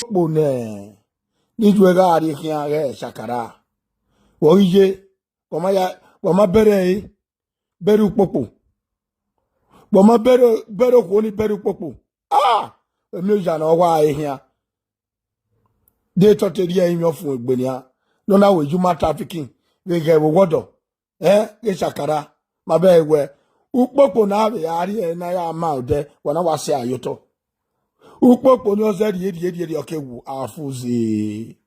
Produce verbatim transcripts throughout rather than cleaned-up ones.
Ukpokpo nẹ, ne ijuẹ gha rrie khian ghẹ Shakara. Vbe ọ ghi ye, wa ma ya, wa ma bẹrẹ ẹre, bẹrẹ ukpokpo. Wa ma bẹrẹ, bẹrẹ okhuo ni bẹrẹ ukpokpo. Ah! Emioya ne ọ wa re khian. De tọte rhie ẹrinmwi ọfumwegbe nian, ne ọ na wẹ human trafficking vbe ghẹ vbe owọdọ. Ẹ, ghe Shakara, ma bẹghe wẹ, ukpokpo na vbe a rrie ẹre ne a ya ma odẹ, wa na wa sẹ a ye otọ. Ukpokpo ni ọ zẹ rhie rhie rhie rhie, ọ ke wu afuzi.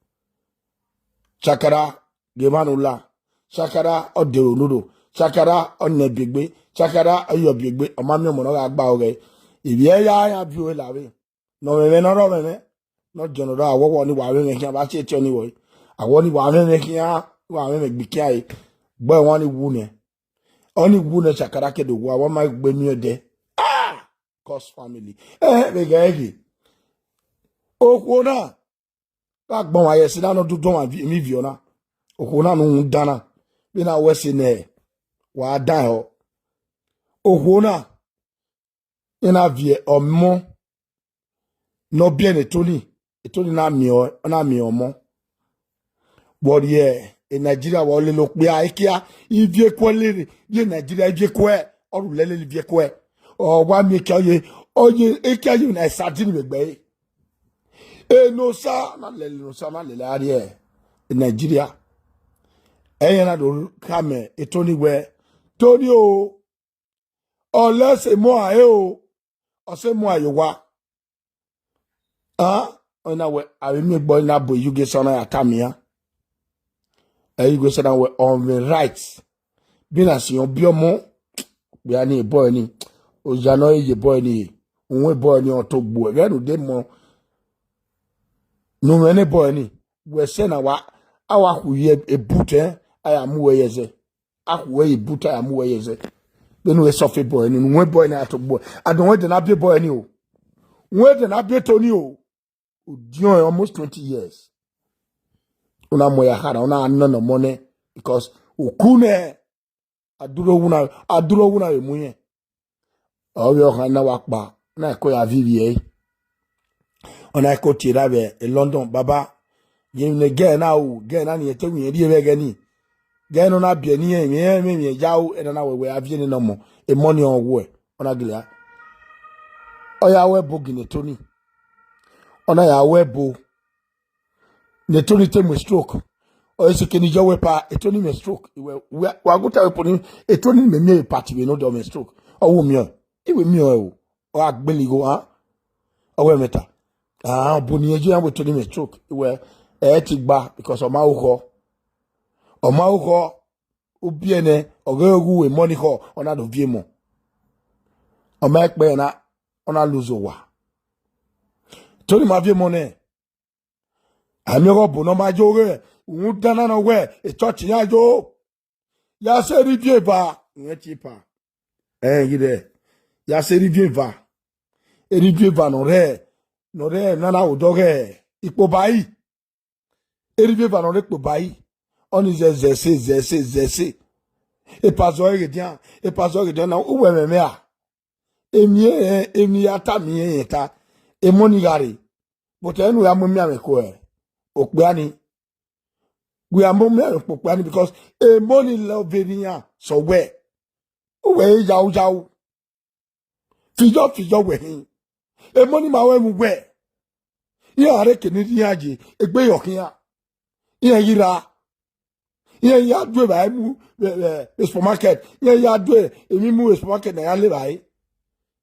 Shakara, ghe emwa ne u la. Shakara, ọ de oro nurho. Shakara, ọ nẹ biegbe. Shakara, ọ yọ biegbe, ọ ma miẹn ọmọ ne ọ gha gba ọghẹ. Ivbi ẹre ya iran viọ lavbe. Ne ọmwẹmwẹ ne ọ rre ọmwẹmwẹ, ne ọ diọn ne ọ rre awọwọ ni wa mwẹmwẹ khian vbe a tie tie ọnii vbọ. Awọ ni wa mwẹmwẹ khian, wa mwẹmwẹ gbe khian re. Gbe ẹmwẹ ni wu nẹ. Ọnii wu nẹ Shakara ke do wu, awọ ma gbe miẹn odẹ. Ah! Curse family. Ẹhẹn, vbe ghẹ ghe. Okhuo na, gha gbọnmwa ye ẹse na ne ọ dudu ọmwa vi-, emwi viọ na. Okhuo na ne u dan na, vbene a wẹ ẹse nẹ, wa dan ẹre. Okhuo na, iran na viẹ ọmọ ne ọ biẹ ne Tony, Tony na miẹn ọe, ọ na miẹn ọmọ. Vbe ọ rhie e Nigeria, vbe ọ lele okpia, ekia ivie kuẹ lele, ye Nigeria ivie kuẹ, ọ rhulẹ lele ivie kuẹ. Ọ wa miẹn ekia ye, ọ ye ekia ye na sardine vbe egbe ẹre. Enosa na lele, Enosa na lele a rrie Nigeria. Ẹi na do khama Tony wẹ, Tony o, ọ lẹ ẹse mu aro, ọ sẹ mu aro ye owa. A, ọ na wẹ, a vbe miẹn egbe ọre na bu Eyughe Sona ya tama iran. Eyughe Sona wẹ, ọ mwẹ right. Bi na si ọ biẹ ọmọ, okpia ni, ebọe ni, oya ne ọ ye ebọe ni, uhunmwu ebọe ni ọ to gbuẹ, vbene u de mọ ne u mwẹ ne ebọe ni, wẹ sẹ na wa, a wa khu ye ebutẹ, a ya mu wẹ ye ẹzẹ. A khu wẹ ye ebutẹ, a ya mu wẹ ye ẹzẹ. Vbene u he sọfe ebọe ni, ne uhunmwu ebọe ni a to gbuẹ. A dọn wẹ ẹdẹ ne a biẹ ebọe ni o. Wẹ ẹdẹ ne a biẹ Tony o. U diọn almost twenty years. U na mu ẹre ya khara, u na nọ nọ ọmọ nẹ, because u ku nẹ, a duro wu na, a duro wu na vbe mu irẹn. Ọ vbe ọkhan na wa kpa, na ẹko ya viọ ivbi ẹre. Ọ na ẹko tie ra vbe London, baba, ye emwi ne gẹe na ru, gẹe na ni, te wẹ irẹn rhie vbe ẹghẹ ni. Gẹe ne ọ na biẹ ne irẹn, emwi irẹn, emwi irẹn ya ru, ẹna na wẹ wẹ a viẹ nene ọmọ, emọ ni ọ wuẹ, ọ na gele a. Ọ ya ru ẹbo gie ne Tony. Ọ na ya ru ẹbo. Ne Tony te mu stroke. Ọ sẹ kene yọ wẹ pa, Tony mẹ stroke. Iwẹ, wa, wa gu ta wẹ poni, Tony mẹ miẹn part vbe ne ọ do mẹ stroke. Ọ wo miẹn, I wẹ miẹn o. Ọ gha gbele igho, a? Ọ wẹ mẹ ta. Ah, bu ni eje ya wẹ Tony mẹ stroke. Iwẹ, ẹ ti gba, because ọ ma ru khọ. Ọ ma ru khọ, u biẹ nẹ, ọ ghe gu emọ ni khọ, ọ na do viọ emọ. Ọ ma kpẹ na, ọ na lose owa. Tony ma viọ emọ nẹ. A miẹn ọghe ọbo ne ọ ma yo ghe, uhunmwu dan na nọ wẹ, e church iran yo. Ya sẹ erha ivbi eva, irẹn tie pa. Ẹn, ghi rẹ, ya sẹ erha ivbi eva. Erha ivbi eva ne ọ rre, ne ọ rre na na odọ ghe ikpobai. Erha ivbi eva ne ọ rre ikpobai. Ọnii zẹ, zẹ ẹse, zẹ ẹse, zẹ ẹse. Epa zọ ẹre ghe dian, epa zọ ẹre ghe dian na, uwẹ mwẹ mwẹ a. Emwi, emwi ya ta, emwi irẹn ta, emọ ni gha rre. But ẹnu ya mu emianmwẹ ko okpia ni. Wẹ a mu emianmwẹ kpo okpia ni, because emọ ni love erha iran sẹ wẹ. Uwẹ i yau yau. Fiyọ fiyọ wẹ hin. Emọ ni ma ru ẹmwẹ uwẹ. Iran rre eke ne iran ye, egbe yọ khian. Iran ghi ra. Iran ya du evbare mu vbe, vbe, vbe supermarket. Iran ya du emwi mu vbe supermarket ne a ya le evbare.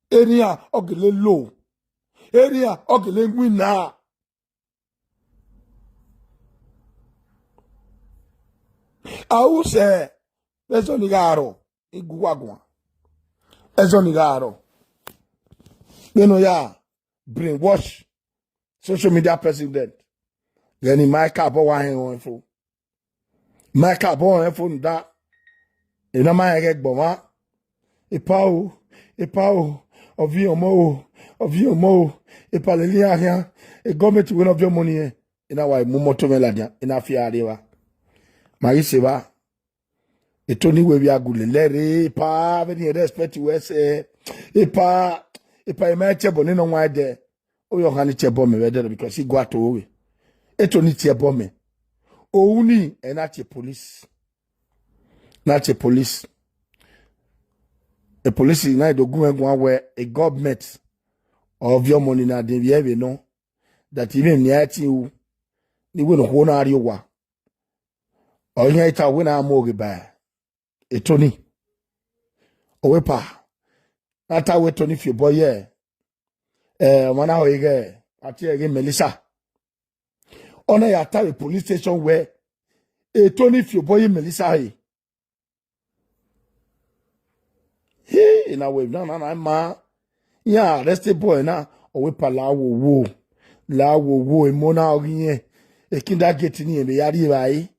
Erha iran ọ gele lo. Erha iran ọ gele winna. A ru sẹ, vbe ẹzọ ni gha rrọọ, I gu uwa guan. Ẹzọ ni gha rrọọ. Vbene ọ ya brainwash social media president. Ghẹ ne ima ka bọ wa hẹn ruẹ fo. Ma ka bọ rẹn fo nda. Ena ma rẹn ghẹ gbọmwa. Epa o, epa o, ọviẹn ọmọ o, ọviẹn ọmọ o, epa lele iran khian, e gọọmenti wẹ ne ọviẹn ọmọ ni rẹn, ena wa mu moto mwẹ ladian, ena fi a rrie evba. Ma ghi sẹ evba. Eto ni wẹ vbe a gu lele ẹre, epa, vbene irẹn respect wẹ sẹ, epa, epa, ima ẹchẹ bọ nene ọwan ẹdẹ. Ovbi ọkhan ni tie ẹbọ mẹ vbe ẹdẹrẹ because I gua to vbe. Etoni tie ẹbọ mẹ. Ohu ni, ẹ na tie police. Na tie police. E police na do gu mwẹ guan wẹ e government ọ viọ ọmọ ni na de vbiẹ vbe nọ, that even ni a ti ru, ni wẹ ne okhuo na rrie owa. Ọ yan ita wẹ na mu oghe ba Etoni. Owepa, na ta wẹ Etoni fi obọ ye, eh, ọmwa na ho ighẹ, a tie ẹre Melissa. Ọ na ya ta vbe police station wẹ Etoni fi obọ ye Melissa he. He, na wẹ na na na ma, iran arrest boy na, Owepa la wowo, la wowo, emo na ọ ghi yẹn, e kindergarten ni vbe ya rrie evbare,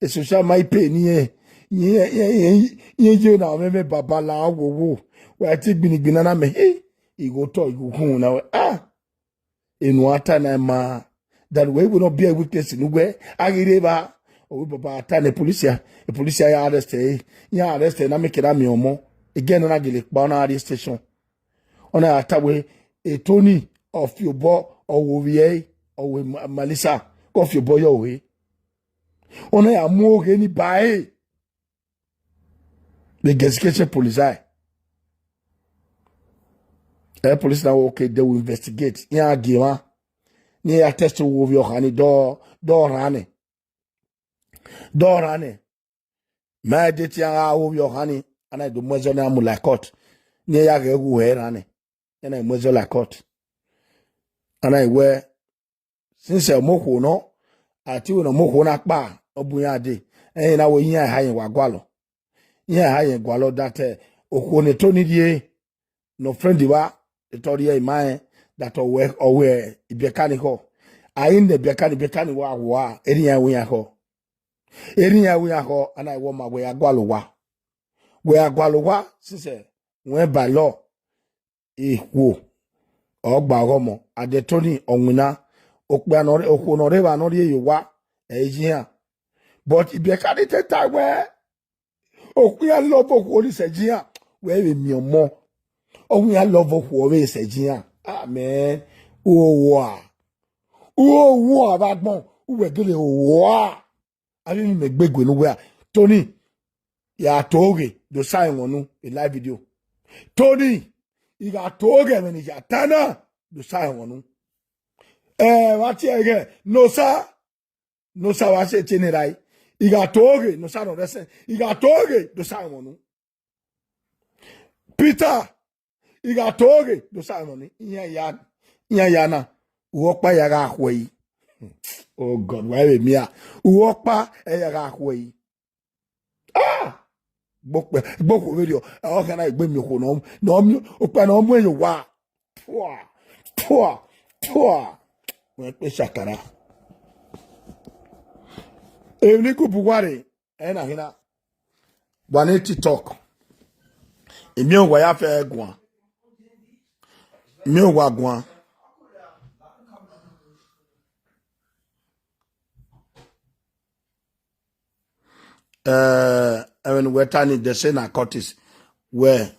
e social my pay ni, yẹn, yẹn, yẹn, yẹn ye na mwẹ mwẹ baba la wowo, wa te gbinigbina na mẹ, he, igho tọ, igho khun na wẹ, ah, enu a ta na ma, that wẹ iwẹ ne ọ biẹ witness ne uwẹ, a ghi rre evba, ọ wẹ baba a ta ne police a, police a ya arrest ẹre, iran arrest ẹre na make ẹre miẹn ọmọ, egẹ ne ọ na gele kpa, ọ na rrie station. Ọ na ya ta wẹ Etoni, ọ fi obọ, ọ wẹ ovbi ẹre, ọ wẹ Ma-, Melissa, ọ fi obọ ye ọvbehe. Ọ na ya mu oghe ni ba ẹre. Vbe Gesikeche police a. Eh, police na wẹ, okay, they will investigate. Iran gie emwa. Ne iran ya test ovbi ọkhan ni, do, do rhan nẹ. Do rhan nẹ. Ma de te iran gha ru ovbi ọkhan ni, a na do mu ẹzọ na mu la court. Ne iran ya ghẹ ru ẹre rhan nẹ. Iran na mu ẹzọ la court. A na wẹ, since ọ mu okhuo nọ, a te wẹ ne ọ mu okhuo na kpa, ọ bu iran dee. Ẹre na wẹ iran eha yẹn wa gualọ. Iran eha yẹn gualọ that, eh, okhuo ne Etoni rrie, ne friend evba, etọ rhie ima rẹn, that ọ wẹ, ọ wẹ ibiẹka ni khọ. A i ne ibiẹka ni, ibiẹka ni wa wua, erriọ iran wẹ iran khọ. Erriọ iran wẹ iran khọ, a na wẹ ọ ma wẹ ya gualọ owa. Wẹ ya gualọ owa, since, eh, wẹ ba lọ, ikhuo, ọ gba ọghọmọ, a de Etoni, ọ winna, okpia nọ rre, okhuo ne ọ rre evba ne ọ rrie ye owa, ẹ i ye iran. But ibiẹka ni te ta wẹ, okpia love okhuo ni sẹ ye iran, wẹ vbe miẹn ọmọ. Ọ wẹ iran love okhuo vbe sẹ ye iran. Amen. Uhoho a. Uhoho a vbe agbọn, uwẹ gele hoho a. Avbe emwi mẹ gbe gue ne uwẹ a. Etoni, ya to ghe, do sa ẹmwẹ unu, e live video. Etoni, I gha to ghe ẹmwẹ ne I ya ta na, do sa ẹmwẹ unu. Ẹ, vbe a tie ẹghẹ, Nosa, Nosa wa sẹ tie ne rae. I gha to ghe, Nosa nọ rre ẹsẹ. I gha to ghe, do sa ẹmwẹ unu. Peter, I gha to ghe, do sa ẹmwẹ unu. Iran ya, iran ya na. Uwu ọkpa ya gha khuẹ yi. Oh God, wa vbe mia. Uwu ọkpa ẹ ya gha khuẹ yi. Ah! Gbokpẹ, gbokhuo vberriọ, ọ khẹ na egbe miẹn okhuo nọ, nọ miẹn, okpia nọ mu ẹn ye owa. Pua, pua, pua. Wẹ kpe shakara. Emwi ni gu bu uwa rre, ẹ na hinna. Wa ne TikTok. Imiẹn uwa ya fẹ guan. Imiẹn uwa guan. Eh, ẹmwẹ ne uwẹ ta ni, they say na cultist. Wẹ,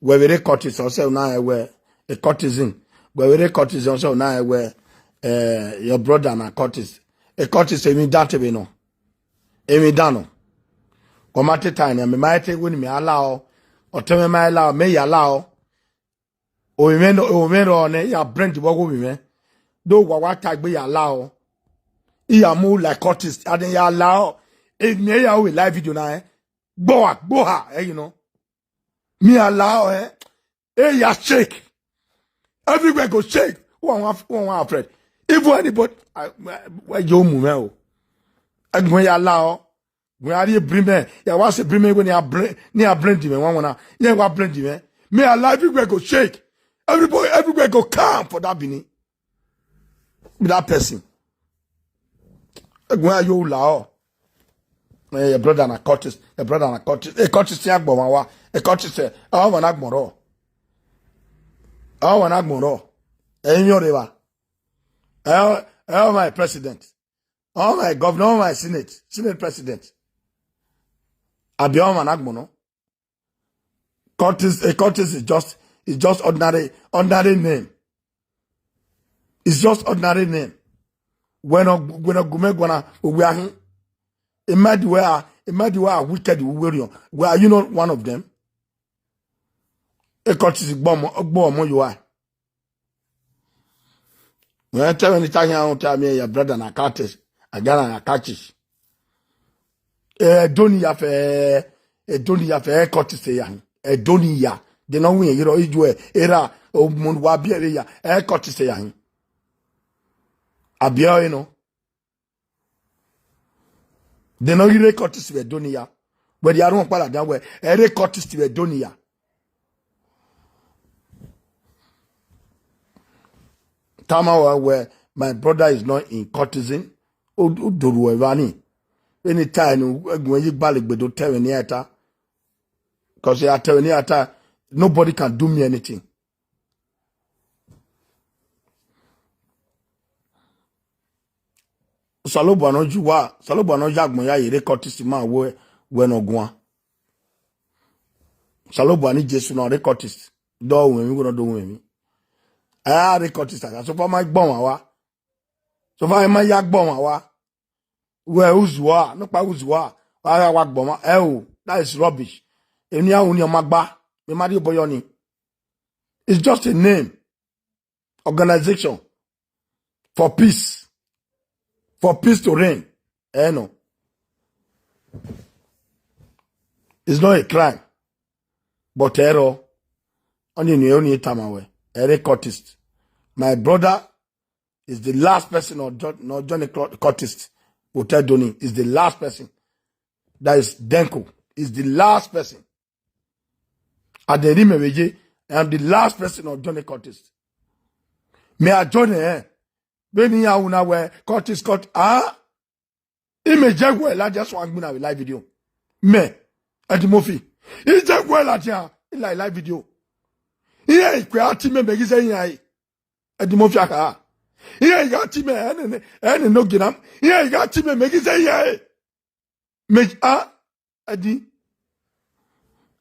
wẹ vbe rre cultist, ọ sẹ una rẹn wẹ, a cultism. Wẹ vbe rre cultist, ọ sẹ una rẹn wẹ, eh, your brother na cultist. A cultist, emwi dan te vbe nọ. Emwi dan nọ. Ọ ma te ta nian, mẹ ma te wẹ ne mẹ a la ọ. Ọtẹn mwẹ ma la ọ, mẹ ya la ọ. Ovbi mwẹ nọ, ovbi mwẹ rrọọ nẹ, I ya brand vbe ọghe ovbi mwẹ. Do wa wa ta egbe ya la ọ. I ya mu like cultist, a de ya la ọ. Emwi ya ru vbe live video na, eh. Gboha, gboha, eh, you know. Me a la ọ, eh. E ya shake. Everywhere go shake. Who want, who want afraid? Even anybody, I, I, I, yo mu mwẹ o. Ẹgbọn ya la ọ. Wẹ a rhie brimẹ, ya wa sẹ brimẹ wẹ ne a brand, ne a brand mwẹ, wa wana, ne wa brand mwẹ. Me a la, everywhere go shake. Everybody, everywhere go calm for that Benin. With that person. Wẹ a yo la ọ. Eh, your brother na cultist, your brother na cultist. A cultist ya gbọ wa wa. A cultist, eh, ọ wa na gbọn rọ. Ọ wa na gbọn rọ. Eh, yọ re ba. Eh, eh, my president. Ọ my governor, ọ my senate, senate president. Abi ọ ma na gbọnọ. Cultist, a cultist is just, is just ordinary, ordinary name. It's just ordinary name. Wẹ ne ọ, wẹ ne ọ gu mẹ guan na, ovbi ahin. Imagine wẹ a, imagine wẹ a wicked vbe uwu erriọ. Wẹ, are you not one of them? Ecultist gbe ọmọ, gbe ọmọ ye uwa. Wẹ te ẹmwẹ ne I ta khian, rhunmwuda miẹn ya brother na cultist, a ga na cultist. Ẹdoniya fẹ, Ẹdoniya fẹ, ecultist ya hin. Ẹdoniya, de ne ọ wẹ irẹn yerọ, ijuẹ, erha, ọmọ ne uwa biẹ vbe ya, ecultist ya hin. A biẹ ọre nọ. De ne ọ ghi rre cultist vbe Ẹdoniya. Wẹ rhie aro ọkpa ladian wẹ, ẹ rre cultist vbe Ẹdoniya. Tama wa wẹ, my brother is not in cultism. U, u do ruẹ evba ni. Anytime ne ẹguẹn ye gbalegbe do te ẹmwẹ ne iran ta. 'Cause a te ẹmwẹ ne iran ta, nobody can do me anything. Osanobua ne ọ ye uwa, Osanobua ne ọ ya agbọn ya ye rre cultist ma wẹ, wẹ ne ọ guan. Osanobua ne Jesu ne ọ rre cultist, do ru mwẹ emwi, wẹ ne ọ do ru mwẹ emwi. A ya rre cultist, a gha so far ma gbe ọmwa wa. So far ma ya gbe ọmwa wa. Wẹ uzua, nọkpa uzua, wa gha wa gbe ọmwa. Ẹo, that is rubbish. Emwi ne iran ru ni ọ ma gba, mẹ ma rhie obọ yọ ni. It's just a name. Organization for peace, for peace to reign. Eh, no. It's not a crime. But error, only ni, only tama we. Ẹ rre cultist. My brother is the last person, or John, no, Johnny Cl-, cultist. Will tell Donny is the last person. That is Denko. Is the last person. Adẹrinmẹ vbe ye, I am the last person of Johnny cultist. Me a join eh. Vbene iran ru na wẹ cultist, cult, ah? Imẹ jẹ wẹ ladian suẹn agbọn na vbe live video. Mẹ, Eddie Murphy. I jẹ wẹ ladian, I like live video. Iran ikue a ti mẹ, mẹ ghi zẹ iran e. Eddie Murphy a kha. Iran i gha ti mẹ, ẹnẹ, ẹnẹ no gina. Iran i gha ti mẹ, mẹ ghi zẹ iran e. Me, ah, Eddie.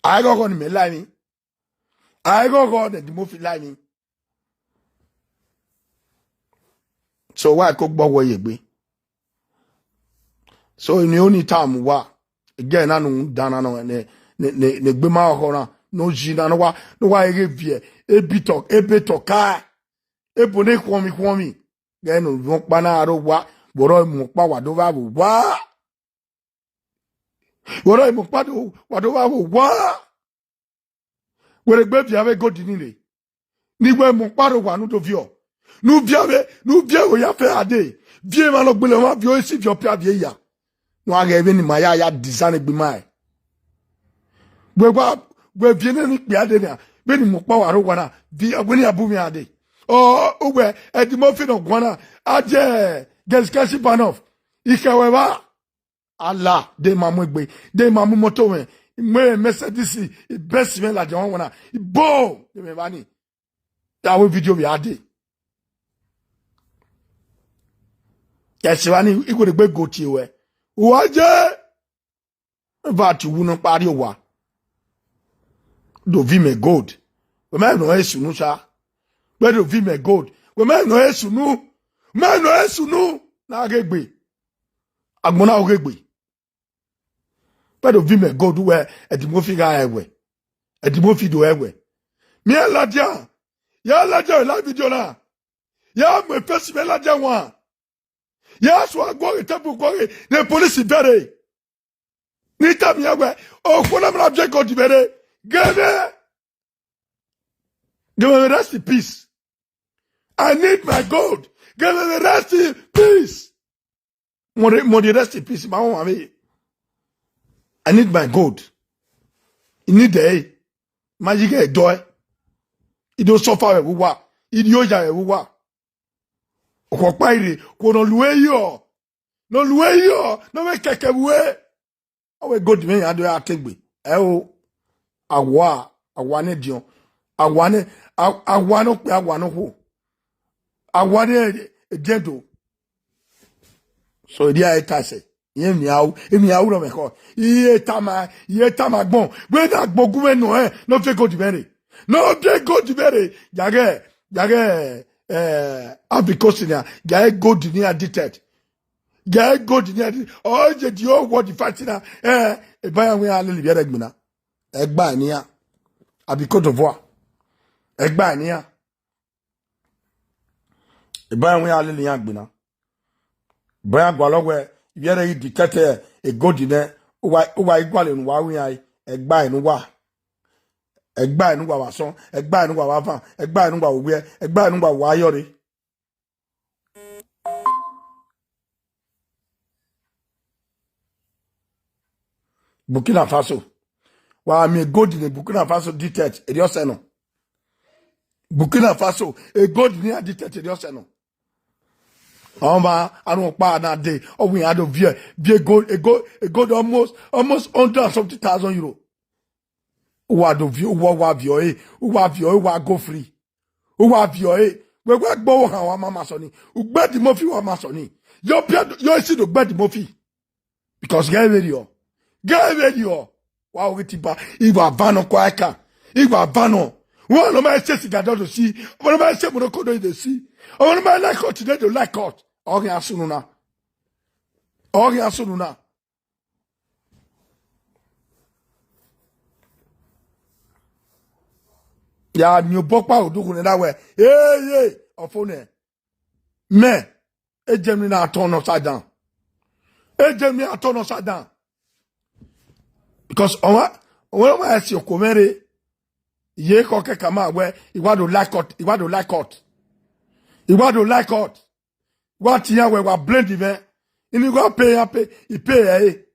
A i ghọghọ ne imẹ la emwi. A i ghọghọ ne Eddie Murphy la emwi. So wa ko gbọ wẹ ye egbe. So ni oni ta mu wa. Ẹghẹ na nu dan na nọ ne, ne, ne, ne egbe ma khọ na, ne oyi na, ne wa, ne wa ghe viẹ, ebitọ, ebetọ ka, ebo ne khuọnmwi khuọnmwi. Ghẹ ne ovbi ọkpa na aro wa, vbe ọrọ mu ọkpa wa do vbe avo wa. Vbe ọrọ mu ọkpa do, wa do vbe avo wa. Wẹ rhe gbe viọ avbe gold ni rre. Ne I wẹ mu ọkpa rre owa ne u do viọ. Ne u viọ avbe, ne u viọ ẹvbo ya fẹ a dee. Viọ emwa ne ọ gbele ọmwa, viọ esi, viọ ọpia, viọ iya. Ne a ghẹ vbene ima ya, ya design egbe ima rẹn. Wẹ wa, wẹ viọ nene ikpia dee nian, vbene mu ọkpa wa rre owa na, viọ, wẹ ne iran bu mwẹ iran dee. Ọ, uwẹ, Eddie Murphy ne ọ guan na, a die Geskesi Banov, I khẹ wẹ evba. Ala, de ima mu egbe, de ima mu imoto mwẹ, I mu Mercedes, I best mwẹ ladian ọnrẹn na, I bo, de mwẹ evba ni, ya wẹ video vbe a dee. Ẹse evba ni, I wẹ rhe gbe go tie ruẹ. Uwa ye, eva te uwu nọkpa rrie owa. Do vi mẹ gold. Wẹ ma nọ ẹ sunu sa. Wẹ do vi mẹ gold. Wẹ ma nọ ẹ sunu. Ma nọ ẹ sunu. Na ghe gbe. Agbọn na ghe gbe. Wẹ do vi mẹ gold wẹ Eddie Murphy gha ẹwẹ. Eddie Murphy do ẹwẹ. Miẹn ladian. Ya ladian la video na. Ya mu efesi mẹ ladian wan. Ya suẹn guọghe table guọghe ne police bẹrẹ. Ne I tama iran wẹ, okhuo na ma na viẹ gold vbe rre, ghe mwẹ. Ghe mwẹ rest in peace. I need my gold. Ghe mwẹ rest in peace. Mo de, mo de rest in peace, ma wọn mwẹ. I need my gold. I need it. Ma yi ghe dọe. I do suffer vbe uwa. I do ya vbe uwa. Okhuo ọkpa i rre, okhuo ne ọ lu ẹre yọ. Ne ọ lu ẹre yọ, ne ọ vbe kẹkẹ vbe uẹ. Ọ wẹ gold mwẹ ya do ya tegbe. Ẹ o, awa, awa ne ediọn. Awa ne, a-, awa ne okpia, awa ne okhuo. Awa ne ediẹn do. So, erriọ ẹre ta ẹsẹ. Iran emwi a ru, emwi a ru rọ mwẹ khọ. I ye tama, I ye tama agbọn. Wẹ ne agbọn gu mwẹ nọ ẹ, ne ọ viẹ gold mwẹ rre. Ne ọ viẹ gold mwẹ rre. Ya ghẹ, ya ghẹ, eh, Ivory Coast nia, gie gold ni a detect. Gie gold ni a detect. Ọ je di o wọ di fight na. Eh, eba ya wẹ a lele vbe ẹrẹgbin na. Ẹgba nia. Abi Côte d'Ivoire. Ẹgba nia. Eba ya wẹ a lele iran gbe na. Eba ya gualọ wẹ, ivbi ẹre i detect e gold nẹ, uwa, uwa i gualọ ne uwa ru iran, ẹgba ne uwa. Ẹgba ne uwa vbe asọn, ẹgba ne uwa vbe avan, ẹgba ne uwa vbe owiẹ, ẹgba ne uwa vbe uwa yọrre. Burkina Faso. Wa miẹn gold ne Burkina Faso detect, erriọ sẹ nọ. Burkina Faso, e gold ne iran detect, erriọ sẹ nọ. Ọmwa, anu ọkpa na dee, ọ wẹ iran do viẹ, viẹ gold, e gold, e gold almost, almost hundred and something thousand euro. Uwa do viọ, uwa, uwa viọ ẹre, uwa viọ ẹre, uwa go free. Uwa viọ ẹre, wẹ wẹ gbe ọvbokhan wa ma ma sọ ni, ugbẹn Eddie Murphy wa ma sọ ni. Yọ pia, yọ esi do gbe Eddie Murphy. Because ghẹ vberriọ, ghẹ vberriọ, wa oghi tiba, iwa va nọ kua ẹkan, iwa va nọ. Uwa ne ọ ma se siga do si, ọmwa ne ọ ma se morokodo do si, ọmwa ne ọ ma like hot do like hot. Ọ ghi a sunu na, ọ ghi a sunu na. Ya miẹn obọ ọkpa odukhunmwu ne na wẹ, eye, ọfo nẹ. Mẹ, e Germany na tọn nọ sa dan. E Germany na tọn nọ sa dan. Because ọmwa, ọmwa, ọmwa ẹsi oko mwẹ rre. Ye khọ kẹkan ma wẹ, I wa do like hot, I wa do like hot. I wa do like hot. Wa tie iran wẹ, wa blend mwẹ. Ini wa pay iran pay, I pay ẹre.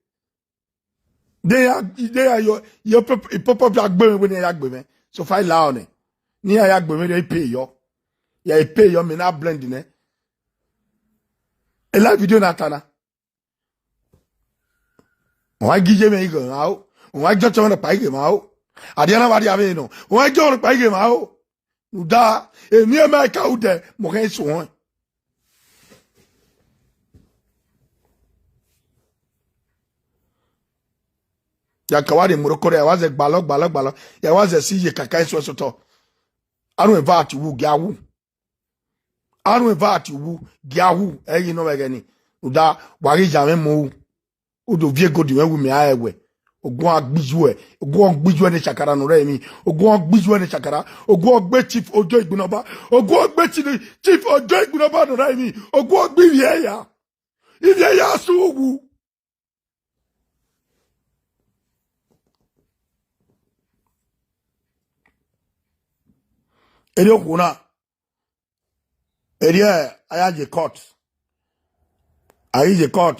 De ya, de ya yọ, yọ pop-, pop up ya gbe mwẹ, wẹ ne ya gbe mwẹ. So fa I la ọnẹ. Ne iran ya gbe mwẹ, de I pay yọ. Ya I pay yọ, mẹ na blend nẹ. E live video na ta na. Wa gi ye mwẹ ighe ma o. Wa gi ọtẹn mwẹ nọkpa ighe ma o. Adia na wa dia vbe nọ. Wa gi ọmwa nọkpa ighe ma o. Rhunmwuda, emwi ẹmwẹ ka udẹ, mọ khẹ suẹn. Ya ka wa rhie muroko rẹ, ya wa zẹ gbalọ, gbalọ, gbalọ. Ya wa zẹ si ye kaka esuẹn sotọ. Anu eva ti wu, gia wu. Anu eva ti wu, gia wu. Ẹ i ye nọ vbe ẹghẹ ni. Rhunmwuda, wa ghi ya mwẹ mu u. U do viẹ gold mwẹ wu mẹ a rẹn wẹ. Ogun a gbe iye uẹ, ogun ọ gbe iye uẹ ne Shakara nọ rẹ emwi. Ogun ọ gbe iye uẹ ne Shakara. Ogun ọ gbe Chief Ojo Igbinọba. Ogun ọ gbe Chief, Chief Ojo Igbinọba nọ rẹ emwi. Ogun ọ gbe ivbi ẹre ya. Ivbi ẹre ya su wu. Erriọ okhuo na. Erriọ a ya ye court. A ghi ye court,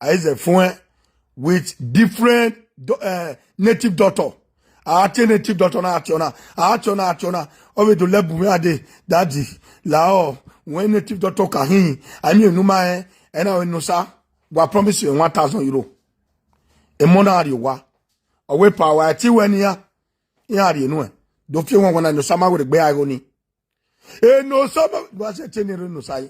a ghi zẹ fuẹn with different do-, eh, native doctor. A tie native doctor na, a tie ọna, a tie ọna, a tie ọna. Ọ vbe do lẹ bu mwẹ a dee, daddy, lahọ, wẹ native doctor ka hin, a miẹn unu ma rẹn, ẹ na wẹ ne Osa, wa promise mwẹ one thousand euro. Emọ na rrie owa. Ọ wẹ pa wa, ẹtin wẹ ne iran, iran rhie nuẹn. Do fi wọn wọn na ne Osa ma wẹ rhe gbe a igho ni. Ene Osa ma, wa sẹ te ne ene Osa ye.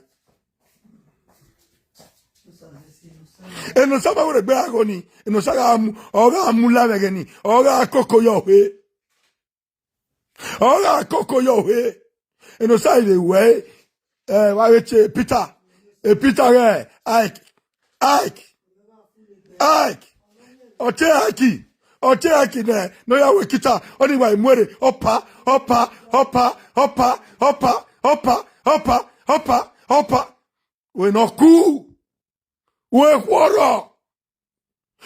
Ene Osa ma wẹ rhe gbe a igho ni. Ene Osa gha mu, ọ gha mu la vbe ẹghẹ ni. Ọ gha koko yọ ohe. Ọ gha koko yọ ohe. Ene Osa vbe wẹ, eh, wa vbe tie Peter. E Peter ghẹ, Ike. Ike. Ike. Ọ tie Ike. Ọ tie Ike nẹ, ne ọ ya wẹ Kita. Ọ ni wa muẹrẹ. Ọpa, ọpa, ọpa, ọpa, ọpa, ọpa, ọpa, ọpa, ọpa, ọpa. Wẹ ne ọ ku. Wẹ khuọrọ.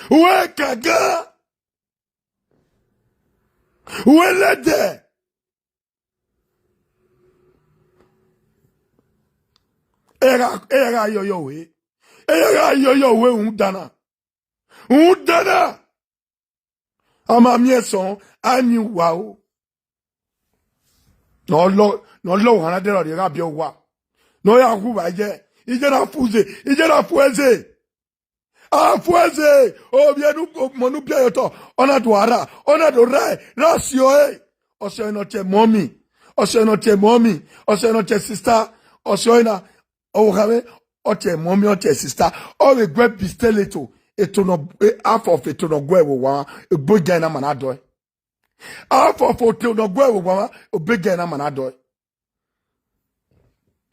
Wẹ kaga. Wẹ lẹdẹ. Ẹ gha, ẹ gha yọyọ wẹ. Ẹ gha yọyọ wẹ rhunmwuda na. Rhunmwuda na. A ma miẹn sọn, a miẹn uwa o. Ne ọ lọ, ne ọ lọ ohan na dẹrọ rhie gha biẹ owa. Ne ọ ya hu vba ye. Iye na fu ze, iye na fu ẹze. A fu ẹze, ovbi ẹnu, ọmọ ne u biẹ ye otọ, ọ na do ara, ọ na do rae, ra si ọre. Ọse ọre ne ọ tie mummy, ọse ọre ne ọ tie mummy, ọse ọre ne ọ tie sister, ọse ọre na, ọvbokhan mwẹ, ọ tie mummy, ọ tie sister, ọ vbe gu ẹe bi stay late, eto nọ, e, half of eto ne ọ gu ẹe vbe owa mwa, ebo igan na ma na dọe. Half of eto ne ọ gu ẹe vbe owa mwa, ebo igan na ma na dọe.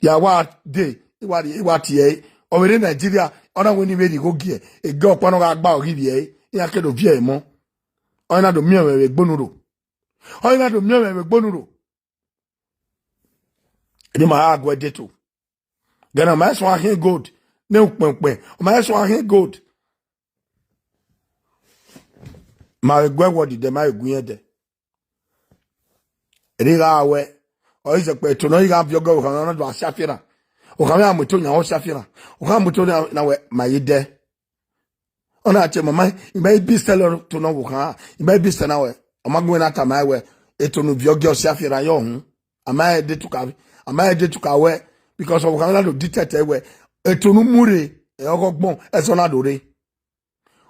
Ya wa de, I wa rhie, I wa tie ẹre. Ọ vbe rre Nigeria, ọ na wẹ ne I vbe rhie igho gie, ege ọkpa ne ọ gha gba ọ ghi vbiẹ ẹre, iran ke do viẹ ẹre mọ. Ọ na do miẹn mwẹ vbe egbe unu rro. Ọ na do miẹn mwẹ vbe egbe unu rro. Eni ma gha guẹ deto. Gẹna, ọ ma suẹn akhiẹn gold, ne ukpẹn ukpẹn, ọ ma suẹn akhiẹn gold. Ma vbe guẹ wọ dide, ma vbe gu irẹn dẹ. Erha wẹ, ọ i zẹkpẹ eto ne ọ i gha viọ ọgọ Okhanmwẹ, ọ na do a si afianna. Okhanmwẹ a mu eto yan, ọ si afianna. Okhanmwẹ a mu eto na wẹ, ma ye dẹ. Ọ na tie ma, ma, I ma i bi sẹ lọ to nọ vbe Okhanmwẹ, I ma i bi sẹ na wẹ, ọ ma gu mwẹ na tama ẹn wẹ, eto ne u viọ ọgọ ọ si afianna yọ hun. A ma rẹn de tuka, a ma rẹn de tuka wẹ, because of Okhanmwẹ na do detect ẹre wẹ, eto ne u mu rre, ẹ ọghe ọgbọn, ẹsẹ ọ na do rre.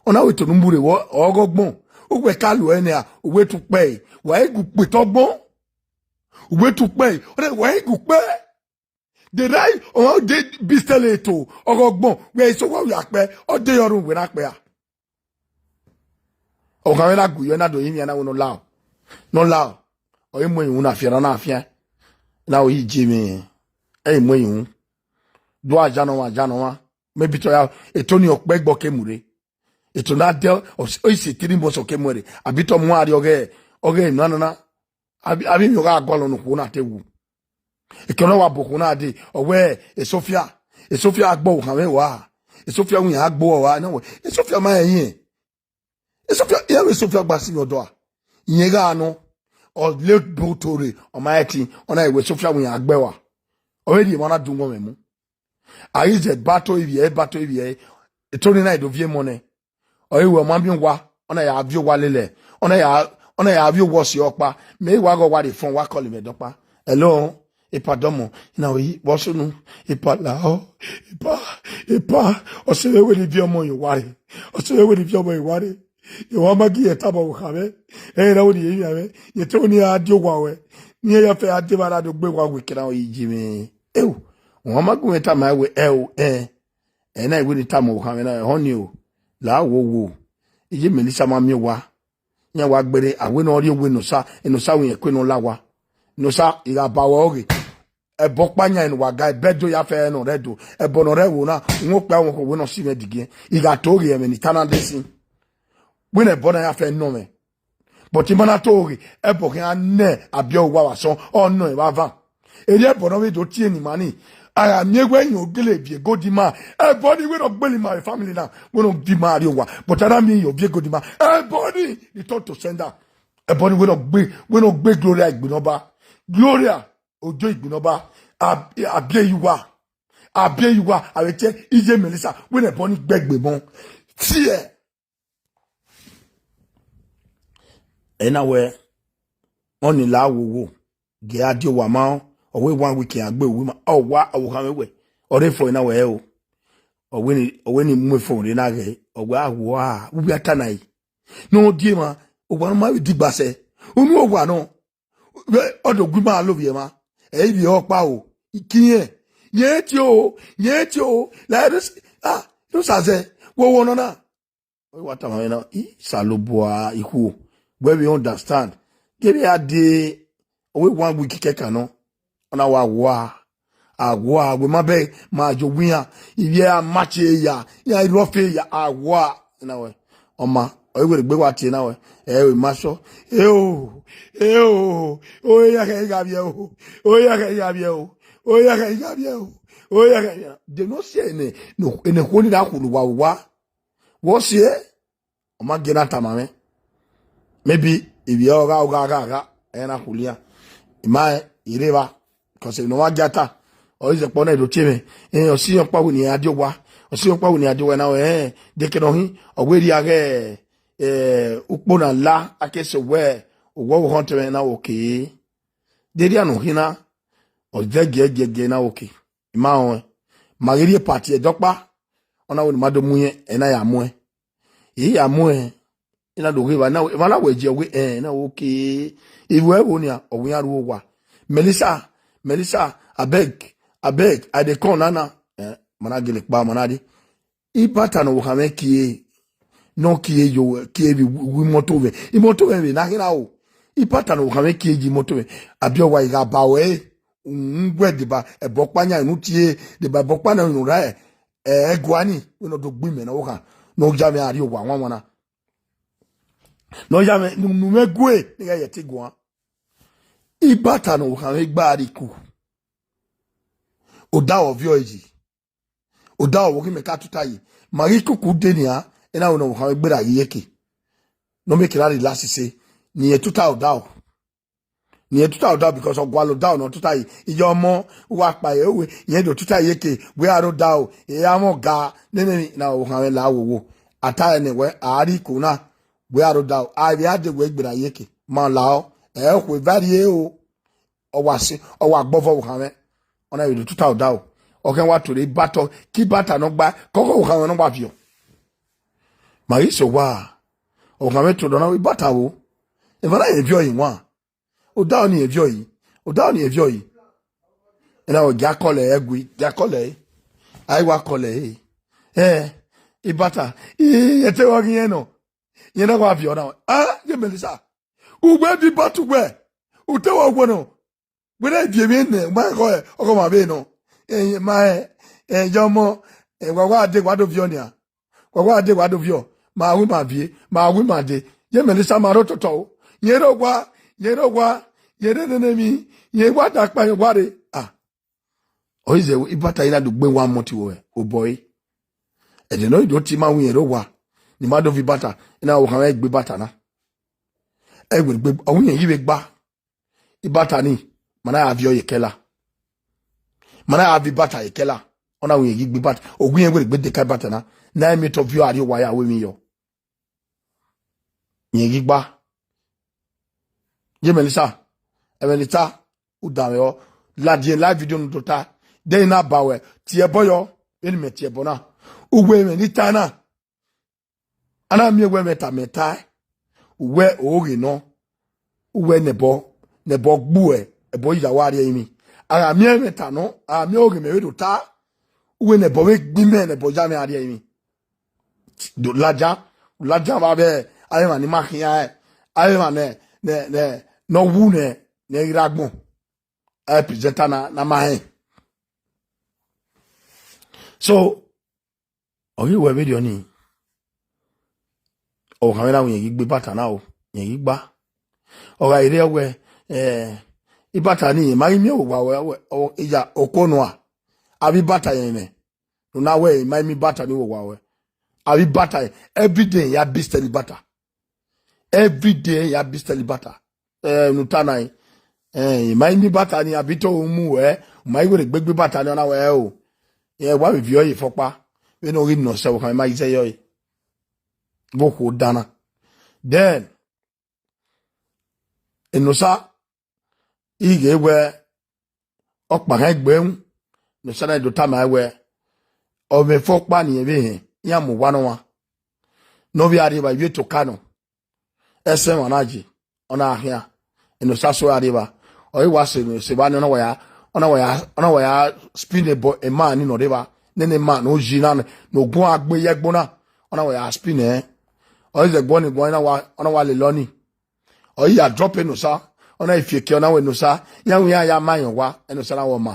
Ọ na wẹ eto ne u mu rre, wẹ ọghe ọgbọn, uwẹ ka lo ẹre nian, uwẹ tu kpẹe, wa i gu kpe tọ ọgbọn, uwẹ tu kpẹe, ọ na wa i gu kpẹe. De rhai ọmwa de bi sẹ lọ eto ọghe ọgbọn, wẹ eso wa ya kpẹ, ọ de yọ rhunmwuda kpẹ a. Okhanmwẹ na gu yọ, na do rinmwian na wẹ ne ọ lao, ne ọ lao, ọ i mu ẹn ru na fian, na fian, na ro yi je mwẹ, ẹ i mu ẹn ru. Do aja ne ọmwa, aja ne ọmwa, maybe tọ ya, eto ni ọkpẹ gbe ọ ke mu rre. Eto na de, ọ s-, ọ i si three months ọ ke mu ẹn rre, abi tọ mu a rrie ọghe, ọghe emwi nana na. Abi, abi emwi ọ gha gualọ ne okhuo na te wu. Ekẹ ne ọ wa bu okhuo na dee, ọ wẹ, Esofia, Esofia gbe Okhanmwẹ rua, Esofia wẹ iran gbe uwa rua, na wẹ, Esofia ma rẹn irẹn. Esofia, iran vbe Esofia gba si mwẹ ọdọ a. Irẹn gha nọ, ọ le bo to rre, ọ ma ẹtin, ọ na wẹ Esofia wẹ iran gbe rua. Ọ vbe rhie emwa na dunmwu mwẹ mu. A ghi zẹ ba to ivbi ẹre, ba to ivbi ẹre, eto ni na do viọ emọ nẹ. Ọ i wẹ ọ ma miẹn owa, ọ na ya viọ owa lele, ọ na ya, ọ na ya viọ owa ọse ọkpa. Mẹ i wa ghe ọ wa rrie phone, wa call mwẹ dọkpa. Hello, epa dọmọ, na oi, vbọ sunu, epa lahọ, epa, epa, ọse mwẹ wẹ ne I viọ ọmọ ye owa rre, ọse mwẹ wẹ ne I viọ ọmọ ye owa rre. Emwa ma gie tama Okhanmwẹ, ẹ i ra wẹ ne I ye emianmwẹ, ye te wẹ ne I ra die owa ruẹ, ne I ya fẹ a die evba na do gbe wa wẹ ekẹn na oi, iye mwẹ. Eo, emwa ma gu mwẹ tama wẹ, ẹ o, ẹ. Ẹ na i wẹ ne I tama Okhanmwẹ na, ehọ ni o, la wo wo. Iye Melissa ma miẹn owa. Iran wa gbere, a wẹ ne ọ rrie owa Enosa, Enosa wẹ irẹn kue ne ọ la owa. Enosa, I gha ba ruẹ ọghe. Ẹbọ ọkpa yan ne uwa ga, ẹbọ Ẹdo ya fẹ ne ọ rre Ẹdo. Ẹbọ ne ọ rre ẹvbo na, uhunmwu okpia wọn kho wẹ ne ọ si mwẹ digiẹn. I gha to ghe ẹmwẹ ne I ta na de sin. Wẹ ne ẹbọ na ya fẹ nọ mwẹ. But I ma na to ghe, ẹbọ khian nẹ abiẹ uwa vbe asọn, ọ nọ ẹmwẹ avan. Erriọ ẹbọ ne ọ vbe do tie ne ima ni, a gha miẹn wẹ irẹn gele viẹ gold ima, ẹbọ ni wẹ ne ọ gbele ima vbe family na, wẹ ne ọ viọ ima rrie owa, but a na miẹn irẹn viẹ gold ima, ẹbọ ni return to sender. Ẹbọ ni wẹ ne ọ gbe, wẹ ne ọ gbe Gloria igbinọba. Gloria, ojo igbinọba, ab-, abiẹ ye uwa, abiẹ ye uwa, a vbe tie iye Melissa, wẹ ne ẹbọ ni gbe egbe mọ. Tie. Ẹ na wẹ, ọni la wo wo, gie a die owa ma, ọ wẹ one week iran gbe uwu ima, ọ wa, ọ wo khan mwẹ wẹ, ọ rre fo na wẹ o. Ọ wẹ ni, ọ wẹ ni mu efo rre na ghẹ, ọ wẹ a wo a, ubi a ta na yi. Ne ọ die emwa, owa ne ọ ma vbe digba sẹ, unu owa nọ, vbe ọ do gu ima lovbiẹ emwa, ẹ i vbiẹ ọkpa o, ikiyẹn, yẹn tie o, yẹn tie o, la ẹ, ah, do sa zẹ, wo wo nọ na. Ọ wa tama mwẹ na, Osanobua ikhuo, wẹ vbe understand. Gie vbe a de, ọ wẹ one week kẹkan nọ, ọ na wa wa, a wa, wẹ ma bẹ, ma yo wian, ivbi a ma tie ya, iran i rọfe ya, a wa, na wẹ, ọ ma, ọ i wẹ rhegbe wa tie na wẹ, ẹ o, ma sọ, ẹ o, ẹ o, o ya khẹ gha vbiẹ o, o ya khẹ gha vbiẹ o, o ya khẹ gha vbiẹ o, o ya khẹ, de ne ọ si ẹre ne, ne okhuo ni ra khulo wa wa, wẹ ọ si ẹre, ọ ma gie na tama mwẹ. Maybe ivbi ọ gha, ọ gha, gha, gha, ẹ na khulo iran. I ma rẹn, I rre evba, because emwi ne ọ ma gie a ta, ọ i zẹ kpọ na do tie mwẹ. Ẹn, ọ si ọkpa wẹ ne iran die owa, ọ si ọkpa wẹ ne iran die owa na, ẹn, de ke nọ hin, ọ wẹ rhia ghẹ, ẹ, ukpo na la, a ke sẹ wẹ, owọ vbe họn tẹmwẹ na, okay. De rhia nọ hin na, ọ zẹ giẹgiẹgiẹ na, okay. I ma rẹn, ma ghi rhie party ẹdẹ ọkpa, ọ na wẹ ne ima do mu irẹn, ẹ na ya muẹn. I ya muẹn, I na do ghe evba na, emwa na wẹ gie ọ wẹ, ẹ, na wẹ, okay. Ivbi ẹvbo nia, ọ wẹ iran ru owa. Melissa, Melissa, abeg, abeg, I dey come nana. Ẹ, ma na gele kpa, ma na rre. Ibata ne ọvbokhan mwẹ kie, ne ọ kie yo, kie vbe imoto mwẹ. Imoto mwẹ vbe na khin na o. Ibata ne ọvbokhan mwẹ kie ye imoto mwẹ. Abiọwa, I gha ba ruẹ ẹre. uwẹ deba ẹbọ ọkpa yan unu tie, deba ẹbọ ọkpa na unu ra ẹ, ẹ, ẹguani, wẹ ne ọ do gbe imẹ ne ọ kha, ne ọ ya mwẹ a rrie owa wanwan na. Ne ọ ya mwẹ, ne unu mwẹ gue, ne I ghẹ ye ẹtin guan. Ibata ne ọ kha mwẹ gba a rrie iku. Odaro viọ yi. Odaro vbe ọ ghi mẹ ka tuta yi. Ma ghi kuku de nian, ena wẹ ne ọ kha mwẹ gberra ghi yeke. Ne ọ miẹn ke ra relax sẹ, ne irẹn tuta odaro. Ne irẹn tuta odaro because ọ gualọ odaro ne ọ tuta yi. Iye ọmọ, uwa kpa ẹre uwe, irẹn do tuta yi eke, wẹ a rre odaro, ẹ ya mwẹ ọga, nene emwi na ọ kha mwẹ la wowo. A ta ẹre nẹ wẹ, a rrie iko na, wẹ a rre odaro, a vbe a de wẹ gberra yi eke, ma la ọ, ẹ khue va rrie o. Ọ wa sẹ, ọ wa gbọvọ vbe okhan mwẹ, ọ na vbe do tuta odaro. Ọ khian wa tuorre ibatọ, ke ibata ne ọ gba, ke ọghọ okhan mwẹ ne ọ gba viọ. Ma ghi sẹ owa, okhan mwẹ tuorre ọ na wẹ ibata vbo, emwa na rẹn viọ yi wan. Odaro ni rẹn viọ yi, odaro ni rẹn viọ yi. Ena wẹ gia kọlẹ ẹre gui, gia kọlẹ ẹre. A i wa kọlẹ ẹre. Ẹ, ibata, ẹ te wa ghi rẹn nọ. Irẹn na wa viọ na. A, ye Melissa. Uwẹ viọ ibata uwẹ. U te wa wẹ nọ. Wẹ na viọ emwi nẹ, ma khọ ọghọ ma vbe nọ. Ẹ, ma ẹ, ẹ, ye ọmọ, ẹ, wa wa de wa do viọ nia. Wa wa de wa do viọ, ma wi ma vie, ma wi ma de. Ye Melissa ma rre ototọ o. Irẹn rre owa, irẹn rre owa, irẹn rre nene emwi, irẹn wa da kpa irẹn wa rre. Ah. Ọ i zẹ ibata i na do gbe one month vbe obọ ẹre. Ẹdẹ ne ọ i do tie ima wẹ irẹn rre owa, ne ima do viọ ibata, ena okhan mwẹ gbe ibata na. Ẹ wẹ gbe, ọ wẹ irẹn ghi vbe gba. Ibata ni, ma na ya viọ ye kẹla. Ma na ya viọ ibata ye kẹla. Ọ na wẹ irẹn ghi gbe ibata, ọ wẹ irẹn wẹ gbe deka ibata na. Na miẹn otọ viọ a rrie owa ya ru emwi yọ. Irẹn ghi gba. Ye Melissa, ẹ Melissa, u danmwehọ, ladian live video ne u do ta, de I na ba wẹ, tie ẹbọ yọ, vbene imẹ tie ẹbọ na. Uwẹ mwẹ ne I ta na. A na miẹn wẹ mwẹ ta mẹ ta, uwẹ oghe nọ, uwẹ nẹbọ, nẹbọ gbuẹ, ẹbọ ya wa rrie emwi. A gha miẹn mwẹ ta nọ, a gha miẹn oghe mẹ vbe do ta, uwẹ nẹbọ vbe gbe imẹ, nẹbọ ya mwẹ a rrie emwi. Do ladian, ladian vbe avbe, avbe emwa ni ma khian, avbe emwa ne, ne, ne, ne ọ wu nẹ, ne ẹ ghi rre agbọn. Avbe presenter na, na ma hẹn. So, ọ ghi wẹ vberriọ nii, okhan mwẹ na wẹ irẹn ghi gbe ibata na o, irẹn ghi gba. Ọ gha rre wẹ, eh, ibata nii, ma ghi miẹn owa wẹ, wẹ, ọ, iya, oko nua, avbe ibata rẹn mwẹ. Ne u na wẹ, I ma i miẹn ibata ni vbe owa wẹ. Avbe ibata, every day ya bi sell ibata. Every day ya bi sell ibata. Eh, ne u ta na, eh, I ma i miẹn ibata ni, abi te u mu wẹ, u ma i wẹ ne gbe gbe ibata ni, ọ na wẹ o. Ẹ wa vbe viọ ye fọkpa. Vbene ọ ghi nọ sẹ vbe okhan, I ma i zẹ yọ ye. Vbe okhuo dan na. Then, Enosa, ighẹ wẹ ọkpa ghan egbe ẹnwu, Enosa na do tama ẹn wẹ, ọ mwẹ fọkpa ni vbe hẹn, iran mu owa nọ ọmwa. Ne ọ vbe a rrie evba ivbi eto Kano, ẹsẹ emwa na ye, ọ na khian, Enosa so a rrie evba, ọ i wa sẹ, sẹ evba ni, ọ na wa ya, ọ na wa ya, ọ na wa ya spin ẹbọ, emwa ni ne ọ rre evba, nene emwa ne oyi na, ne ogun a gbe ye ẹgbo na, ọ na wa ya spin ẹn. Ọ i zẹ ẹguọnọ guan, ọ na wa, ọ na wa lele ọnii. Ọ i ya drop Enosa, ọ na i fi eke, ọ na wẹ Enosa, iran wẹ iran ya ma irẹn owa, Enosa na wẹ ọ ma.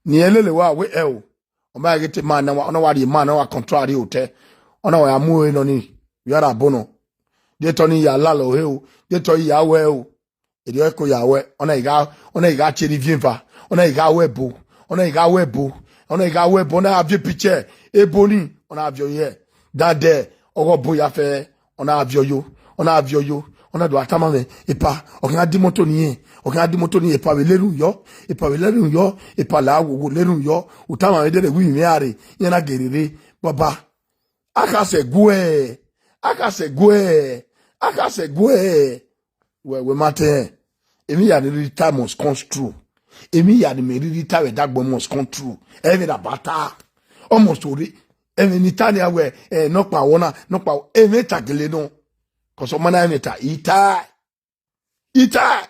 Ne irẹn lele wa wẹ ẹ o, ọ ma ghi te ma na wa, ọ na wa rhie ma na wa control a rrie otẹ, ọ na wa ya mu ẹre nọ ni, vbe a ra bo nọ. De te ọnii ya lala ọre o, de te ọ i ya wẹ o, erriọ ẹko ya wẹ, ọ na i gha, ọ na i gha tie ne iviẹn eva, ọ na i gha wẹ ebo, ọ na i gha wẹ ebo, ọ na i gha wẹ ebo, ọ na viọ picture ebo ni, ọ na viọ ye. Dadẹ, ọghe ọbo ya fẹ, ọ na viọ yo, ọ na viọ yo, ọ na do a tama mwẹ, epa, ọ khian di imoto ni rẹn, ọ khian di imoto ni rẹn, epa vbe lele unu yọ, epa vbe lele unu yọ, epa la wowo lele unu yọ, u tama mwẹ dede wẹ ivbi mwẹ a rre, iran na gele rre, baba. A kha sẹ guẹ, a kha sẹ guẹ, a kha sẹ guẹ. Wẹ, wẹ ma tẹ, emwi hia ne I rhirhi ta must come true. Emwi hia ne imẹ rhirhi ta vbe ẹdagbọn must come true. Ẹmwẹ na ba ta. Almost ore, ẹmwẹ ne I ta nia wẹ, eh, nọkpa wọ na, nọkpa wọ, ẹmwẹ ta gele nọ. Cause ọ ma na ẹmwẹ ta, I ta. I ta.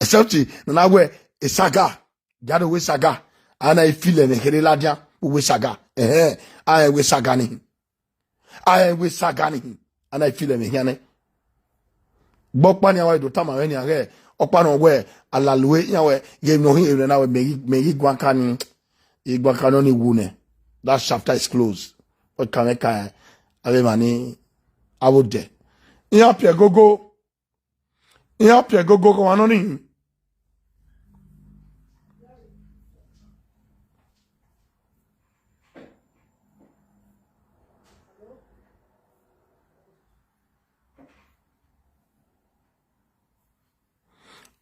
Except na na wẹ esaga, jaro wẹ esaga. A na i feel ẹmwẹ kherhe ladian, uwẹ esaga. Ẹhẹn, a rẹn wẹ esaga ni. A rẹn wẹ esaga ni. A na i feel ẹmwẹ khian nẹ. Gbe ọkpa ni a wa do tama mwẹ nian ghẹ, Ọkpa nọ wẹ, a la lue, iran wẹ, ghe emwi ne ọ hin emwi na wẹ, mẹ ghi, mẹ ghi guan ka ni, I guan ka nọ ni wu nẹ. That chapter is closed. Ọ ka mwẹ ka avbe emwa ni avbe odẹ. Iran piẹ gogo. Iran piẹ gogo, ọmwa nọ ni.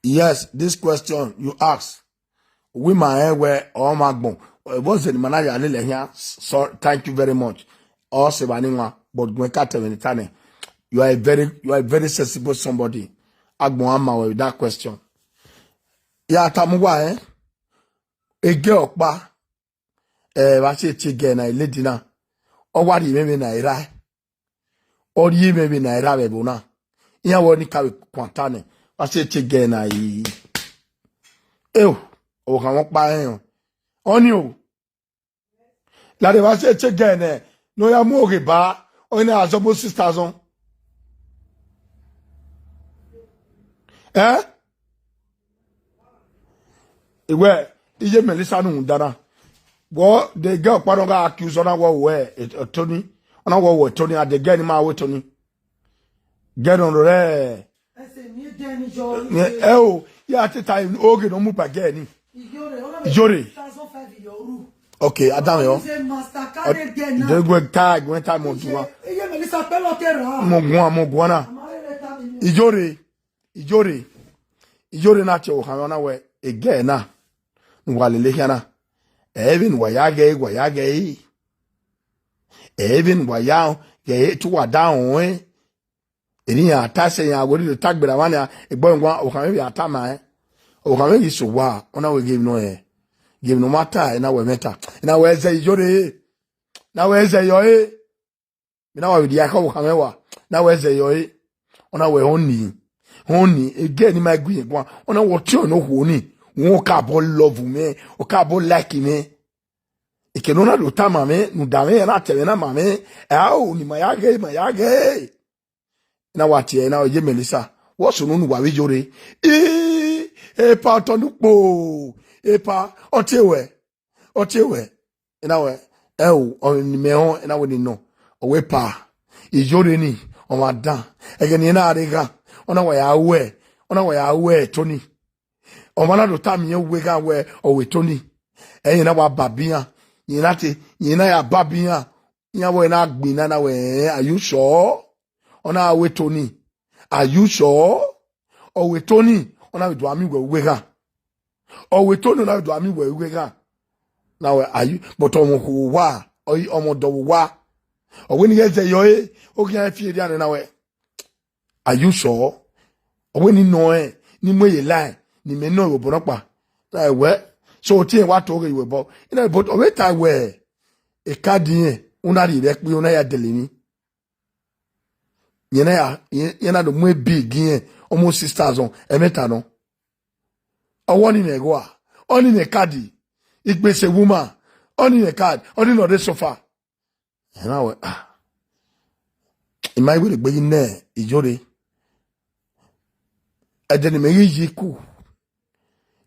Yes, this question you ask. Wi ma rẹn wẹ ọ ma gbọn. What's the man ya lele here? So thank you very much. Ọ sẹ evba ni wan, but gun ka tẹmwẹ ne ta nẹ. You are a very, you are a very sensible somebody. Agbọn a ma wẹ with that question. Ya tama uwa, eh? Ege ọkpa, eh, vbe a si tie ege na, lady na. Ọ wa rhie mwẹ vbe na i rae. Ọ rhie mwẹ vbe na i rae vbe ẹvbo na. Iran wẹ ni ka vbe kuan ta nẹ, vbe a si tie ege na i. Eo, ọvbokhan mwẹ ọkpa rẹn o. Ọni o. Lare vbe a si tie ege nẹ, ne ọ ya mu oghe ba, ọ i na zọ bo six thousand. Eh? Iwẹ, iye Melissa nu da na. Wọ, the girl ọkpa nọ gha accuse, ọ na wẹ ọ wẹ, eh, Tony. Ọ na wẹ ọ wẹ Tony, and the girl ni ma wẹ Tony. Girl nọ rẹ. Ẹsẹ mi dẹ ni yọ. Ẹ o, ya te ta oghe ne ọ mu ba girl ni. Iyore, ọ na Iyore. Thousand five Iyore. Okay, adam yo. He's a master, carry girl now. They go tie, go tie mo duwa. Iye Melissa pẹlọ te ra. Mo guan, mo guan na. Amare le ta mi. Iyore. Iyore, Iyore na tie ọvbokhan mwẹ, ọ na wẹ, ege na, ne uwa lele khian na, ẹ i vbe ne uwa ya ghẹ, uwa ya ghẹ ẹre. Ẹ i vbe ne uwa ya ghẹ ẹre, te uwa da rẹn. Eni iran ta sẹ iran wẹ rhie ta gberra mwa nian, egbe ọvbokhan, ọvbokhan mwẹ vbe a tama ẹn. Ọvbokhan mwẹ ghi sẹ owa, ọ na wẹ ghe emwi nọ, ghe emwi ne ọ ma ta, ẹ na wẹ mwẹ ta. Ẹ na wẹ zẹ Iyore, na wẹ zẹ yọ ẹre. Mẹ na wa vbe dia khẹ ọvbokhan mwẹ wa, na wẹ zẹ yọ ẹre, ọ na wẹ họn ni, họn ni, ege ni ma gu irẹn guan, ọ na wẹ ọtiọnrẹn ne okhuo ni, wọn ka bọ love mwẹ, ọ ka bọ like mwẹ. Eke ne ọ na do tama mwẹ, ne uda mwẹ, na tẹ mwẹ na ma mwẹ, ẹ a o, ne ima ya ghe, ima ya ghe. Na wa tie ẹre na, ọ ye Melissa, wẹ sunu ne uwa vbe Iyore. Ii, epa ọtọ ne ukpo, epa, ọ tie wẹ. Ọ tie wẹ, ena wẹ, ẹ o, ọmọ ne imẹ họn, ena wẹ ne nọ, ọ wẹ epa, Iyore ni, ọmwa dan, ẹghẹ ne irẹn na rre ghan, ọ na wa ya ruẹ, ọ na wa ya ruẹ Tony. Ọmwa na do tama irẹn uwu eghan wẹ, ọ wẹ Tony. Ẹ irẹn na wa baba iran, irẹn na te, irẹn na ya baba iran, iran wẹ na gbinna na wẹ, ẹn, are you sure? Ọ na wẹ Tony, are you sure? Ọ wẹ Tony, ọ na vbe do a miẹn uwẹ uwu eghan. Ọ wẹ Tony na do a miẹn uwẹ uwu eghan. Na wẹ, are you, but ọmọ okhuo owa, ọ i, ọmọ ọdọ vbe owa. Ọ wẹ ne I ghẹ zẹ yọ ẹre, ọ khian fi erriọ nẹ na wẹ, are you sure? Ọ wẹ ne I nọ ẹn, ne I mu ẹre ye line, ne imẹ nọ vbe obọ nọkpa. Na wẹ, so te irẹn wa to ghe ye obọ. Ina but ọ vbe ta wẹ, ekadi irẹn, u na rhie vbe ẹkpo, u na ya dẹlẹ emwi. Irẹn na ya, irẹn, irẹn na do mu ebi gi irẹn, almost six thousand, ẹmwata nọ. Ọwọ ni mwẹ ẹghua, ọ ni mwẹ card, igbese woman, ọ ni mwẹ card, ọ ni nọ rre sofa. Ẹ na wẹ, ah. I ma i werriegbe ghi nẹ Iyore. Ẹdẹ ne imẹ ghi yi ku,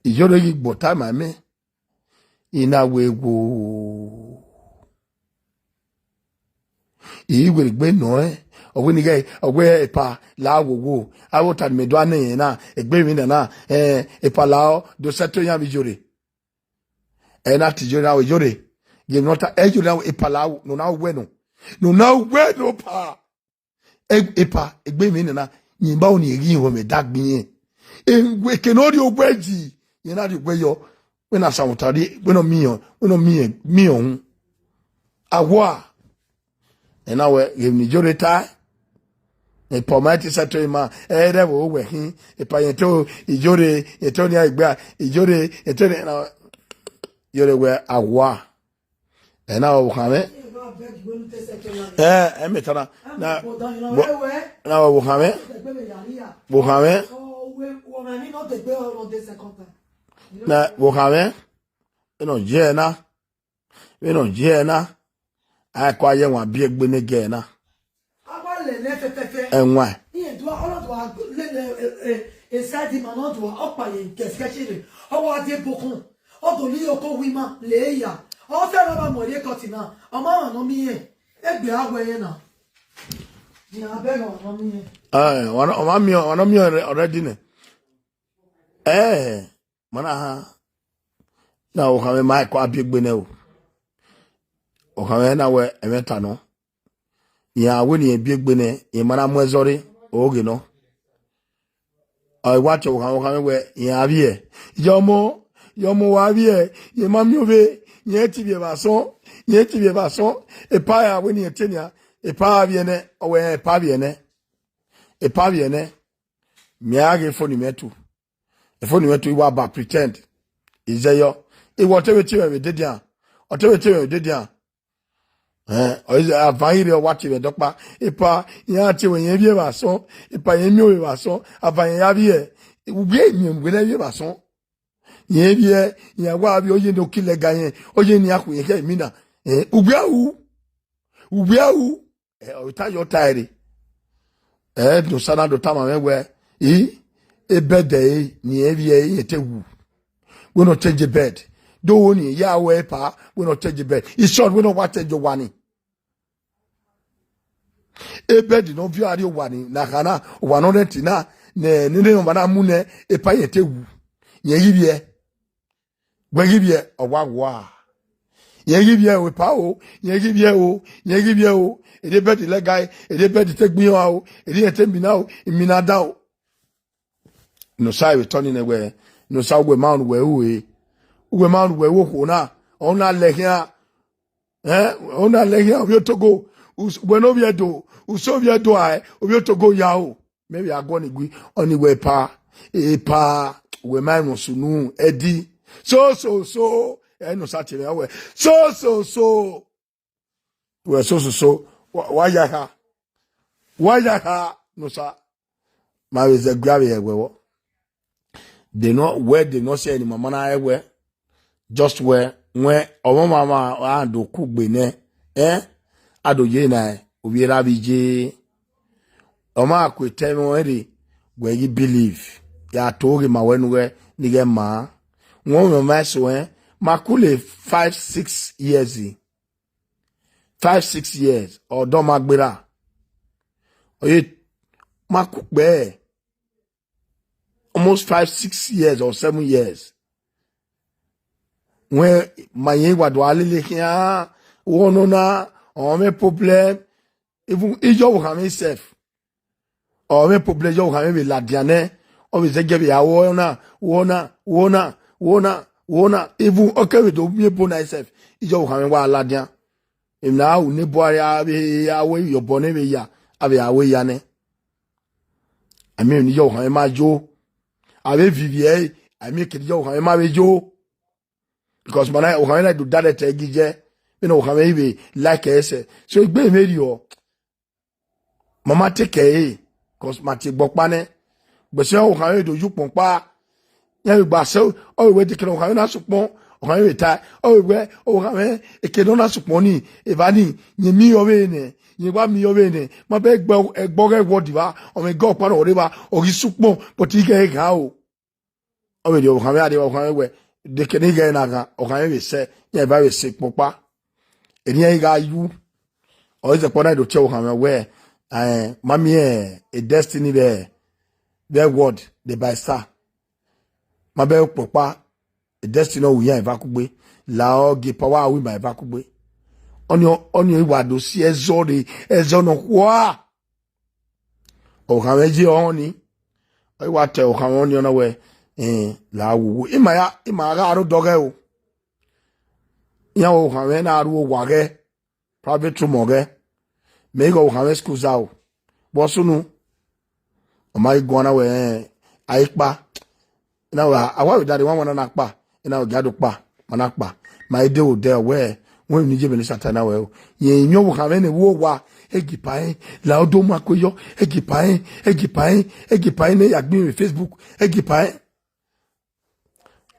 Iyore ghi gbe ọta ma mẹ. I na wẹ wo. I werriegbe nọ ẹn, ọ wẹ ne I ghẹ, ọ wẹ epa la wo wo. Avbe ọta ne imẹ do a nẹ rẹn na, egbe emwi nana, eh, epa la ọ, do sẹtin iran vbe Iyore. Ẹ na te Iyore na wẹ Iyore. Ghẹ emwi ne ọ ta, ẹ Iyore na wẹ epa la wo, ne ọ na wẹ nọ. Ne ọ na wẹ nọ pa. E-, epa, egbe emwi nana, rẹn ba uni eghi họn mwẹ dagbe irẹn. E-, eke ne ọ rhie owẹ yi, rẹn na rhie owẹ yọ. Wẹ na sa mwẹ ota rhie, wẹ nọ miẹn, wẹ nọ miẹn, miẹn ọhun. Awa, ẹ na wẹ, ghe emwi ne Iyore ta, epa ma te sẹtin ima, ẹ rẹ vbe owẹ khin, epa yẹn to Iyore, yẹn to nia egbe, Iyore, yẹn to nia, Iyore wẹ awa. Ẹ na wẹ ọvbokhan mwẹ. Ẹ, ẹ mẹ ta na. Na, bo-, na wẹ ọvbokhan mwẹ. Ọvbokhan mwẹ. Na, ọvbokhan mwẹ. Ẹ nọ ye na. Ẹ nọ ye na. A kọ aye wan biẹ gbe ne gẹ na. Ẹwaẹn. Esaidi ma ne ọ dua, ọ kpa ye gẹsgẹshi rre, ọ wa die bokun, ọ do li oko wi ma le ya. Ọ fẹ ra vba mu ẹre kọti na, ọ ma mwa ne ọ miẹn, egbe a wẹ yẹn na. Iran bẹghe ọmwa ne ọ miẹn. Eh, ọmwa ne ọ miẹn, ọmwa ne ọ miẹn already nẹ. Eh, ma na ha. Na okhanmwẹ ma ẹkọ a biegbe nẹ o. Okhanmwẹ na wẹ ẹmwẹ ta nọ. Iran wẹ ne irẹn biegbe nẹ, irẹn ma na mu ẹzọ rre, oghe nọ. Ọ i wa tie okhanmwẹ, okhanmwẹ wẹ irẹn a vbiẹ. Yọmọ, yọmọ wa vbiẹ, irẹn ma miẹn ovbe, irẹn te ivbiẹ vbe asọn, irẹn te ivbiẹ vbe asọn. Epa ra wẹ ne irẹn te nian, epa ra vbiẹ nẹ, ọ wẹ epa vbiẹ nẹ. Epa vbiẹ nẹ. Mẹ a ghe fo ni mẹ tu. Efo ni mwẹ to, I wa ba pretend. Izẹyọ, I wa ọtẹn vbe tie mwẹ vbe dede an. Ọtẹn vbe tie mwẹ vbe dede an. Eh, ọ ize avan ire ọ wa tie mwẹ dọkpa. Epa, iran tie mwẹ, irẹn vbiẹ vbe asọn. Epa, irẹn miẹn ovbe vbe asọn. Avan irẹn ya vbiẹ. Ugbia miẹn wẹ ne vbiẹ vbe asọn. Irẹn vbiẹ, iran wa vbiẹ, ọ ye ne okilẹ ga irẹn. Ọ ye ne iran khu irẹn khẹ imina. Eh, ugbia ru. Ugbia ru. Eh, ọ ta yọ ta ẹre. Eh, Nosa na do tama mwẹ wẹ, I, ebẹd ẹre ne irẹn vbiẹ irẹn te wu. Wẹ ne ọ change bed. Do wo ni ya wẹ epa, wẹ ne ọ change bed. In short, wẹ ne ọ wa change owa ni. Ebẹd ne ọ viọ a rrie owa ni, na kha na, owa ne ọ rent na, ne, ne, ne ọmwa na mu nẹ, epa irẹn te wu. Irẹn ghi vbiẹ. Wẹ ghi vbiẹ, ọ wa wa. Irẹn ghi vbiẹ o, epa o, irẹn ghi vbiẹ o, irẹn ghi vbiẹ o. Erriọ bẹd lẹga, erriọ bẹd te gbe iran o, erriọ irẹn te mina o, imina da o. Nosa vbe tọ ni nẹ wẹ, Nosa, uwẹ ma rẹn uwẹ ru e, uwẹ ma rẹn uwẹ ru okhuo na, ọ na lẹ khian, eh, ọ na lẹ khian, ovbi otogo, us-, wẹ ne ovbi Ẹdo, usẹ ovbi Ẹdo ae, ovbi otogo ya o. Mẹ vbe a guọ ni gui, ọni wẹ epa, epa, wẹ ma emwa sunu, ẹdi. So, so, so, ẹ Nosa tie mwẹ wẹ, so, so, so. Wẹ so, so, so, wa, wa ya kha. Wa ya kha, Nosa. Ma vbe zẹ gui avbe ẹwẹ vbọ. De nọ, wẹ de nọ sẹ ne mama na ẹwẹ. Just wẹ, wẹ, ọmwa ọmwa a do kugbe nẹ, eh? A do ye na, ovbi erha vbe iye. Ọ ma ku etẹn mwẹ rre, wẹ ghi believe. Ya to ghe ma wẹ ne ughẹ, ne ighẹ ma. Wẹ ọmwa ma eso, eh? Ma kule five, six years. Five, six years, ọdọ ma gberra. Ọ ye, ma ku kpẹ. Almost five, six years or seven years. Wẹ ma yẹn wa do a lele khian, wẹ nọ na, ọ mwẹ problem, even iyọ vbe okhanmwẹ sef. Ọ mwẹ problem, iyọ vbe okhanmwẹ vbe ladian nẹ, ọ vbe zẹgiẹ vbe ya wẹ ọna, wẹ ọna, wẹ ọna, wẹ ọna, wẹ ọna, even ọ kẹ vbe do miẹn ebo na sef, iyọ vbe okhanmwẹ wa ladian. Emwi ne a ru ne ebo a vbe, a wẹ iyobọ ne vbe ya, a vbe a wẹ ya nẹ. A miẹn emwi ne iyọ vbe okhanmwẹ ma yo. A vbe vivi ẹre, a miẹn kene iyọ vbe okhanmwẹ ma vbe yo. Because ma na, okhanmwẹ na do direct ẹre gi jẹ, vbene okhanmwẹ i vbe like ẹre sẹ. So egbe mwẹ rriọ, ma ma take ẹre, because ma tie egbe ọkpa nẹ. Gbẹsẹ okhanmwẹ do ye ukpọn ọkpa, iran vbe gba sẹ, ọ vbe wẹ dekẹe ne okhanmwẹ na sukpọn, okhanmwẹ vbe tae, ọ vbe wẹ okhanmwẹ eke ne ọ na sukpọn ni, evba ni, yẹn miẹn ọvbehe nẹ, yẹn wa miẹn ọvbehe nẹ, ma bẹ ẹgbẹ, ẹgbẹ ọghe world evba, ọ mwẹ igẹ ọkpa ne ọ rre evba, ọ ghi sukpọn, but ighẹ gha o. Ọ vbe rhie okhanmwẹ, a rhie okhanmwẹ wẹ, dekẹe ne ighẹ na ghan, okhanmwẹ vbe sẹ, iran eva vbe sẹ ukpọn ọkpa. Erriọ iran gha yu, ọ i zẹ kpọ na do tie okhanmwẹ wẹ, eh, ma miẹn e destiny vbe, vbe world de by star. Ma bẹ ukpọn ọkpa, e destiny ọ ru iran eva kugbe, la ọ gie epa wa ru ima eva kugbe. Ọni, ọni wa do si ẹzọ rre, ẹzọ nọkhua. Okhanmwẹ ye ọnrẹn ni, ọ i wa te okhanmwẹ ọnrẹn ni, ọ na wẹ, eh, la wu wu. Ima ya, ima gha aro dọghẹ o. Iran wẹ okhanmwẹ na ru owa ghẹ, private room ọghẹ. Mẹ i ghe okhanmwẹ school zaro. Vbọ sunu, ọ ma i guan na wẹ, eh, a i kpa. Na wẹ, a wa vbe dare wan wan na na kpa. Ena wẹ gia do kpa, ma na kpa. Ma i de odẹ wẹ, wẹ ni ye emwi ne Satan na wẹ o. Yẹn iyọn vbe okhanmwẹ ne wo wa, egipa ẹn, la odo ma kue yọ, egipa ẹn, egipa ẹn, egipa ẹn ne ya gbe vbe Facebook, egipa ẹn.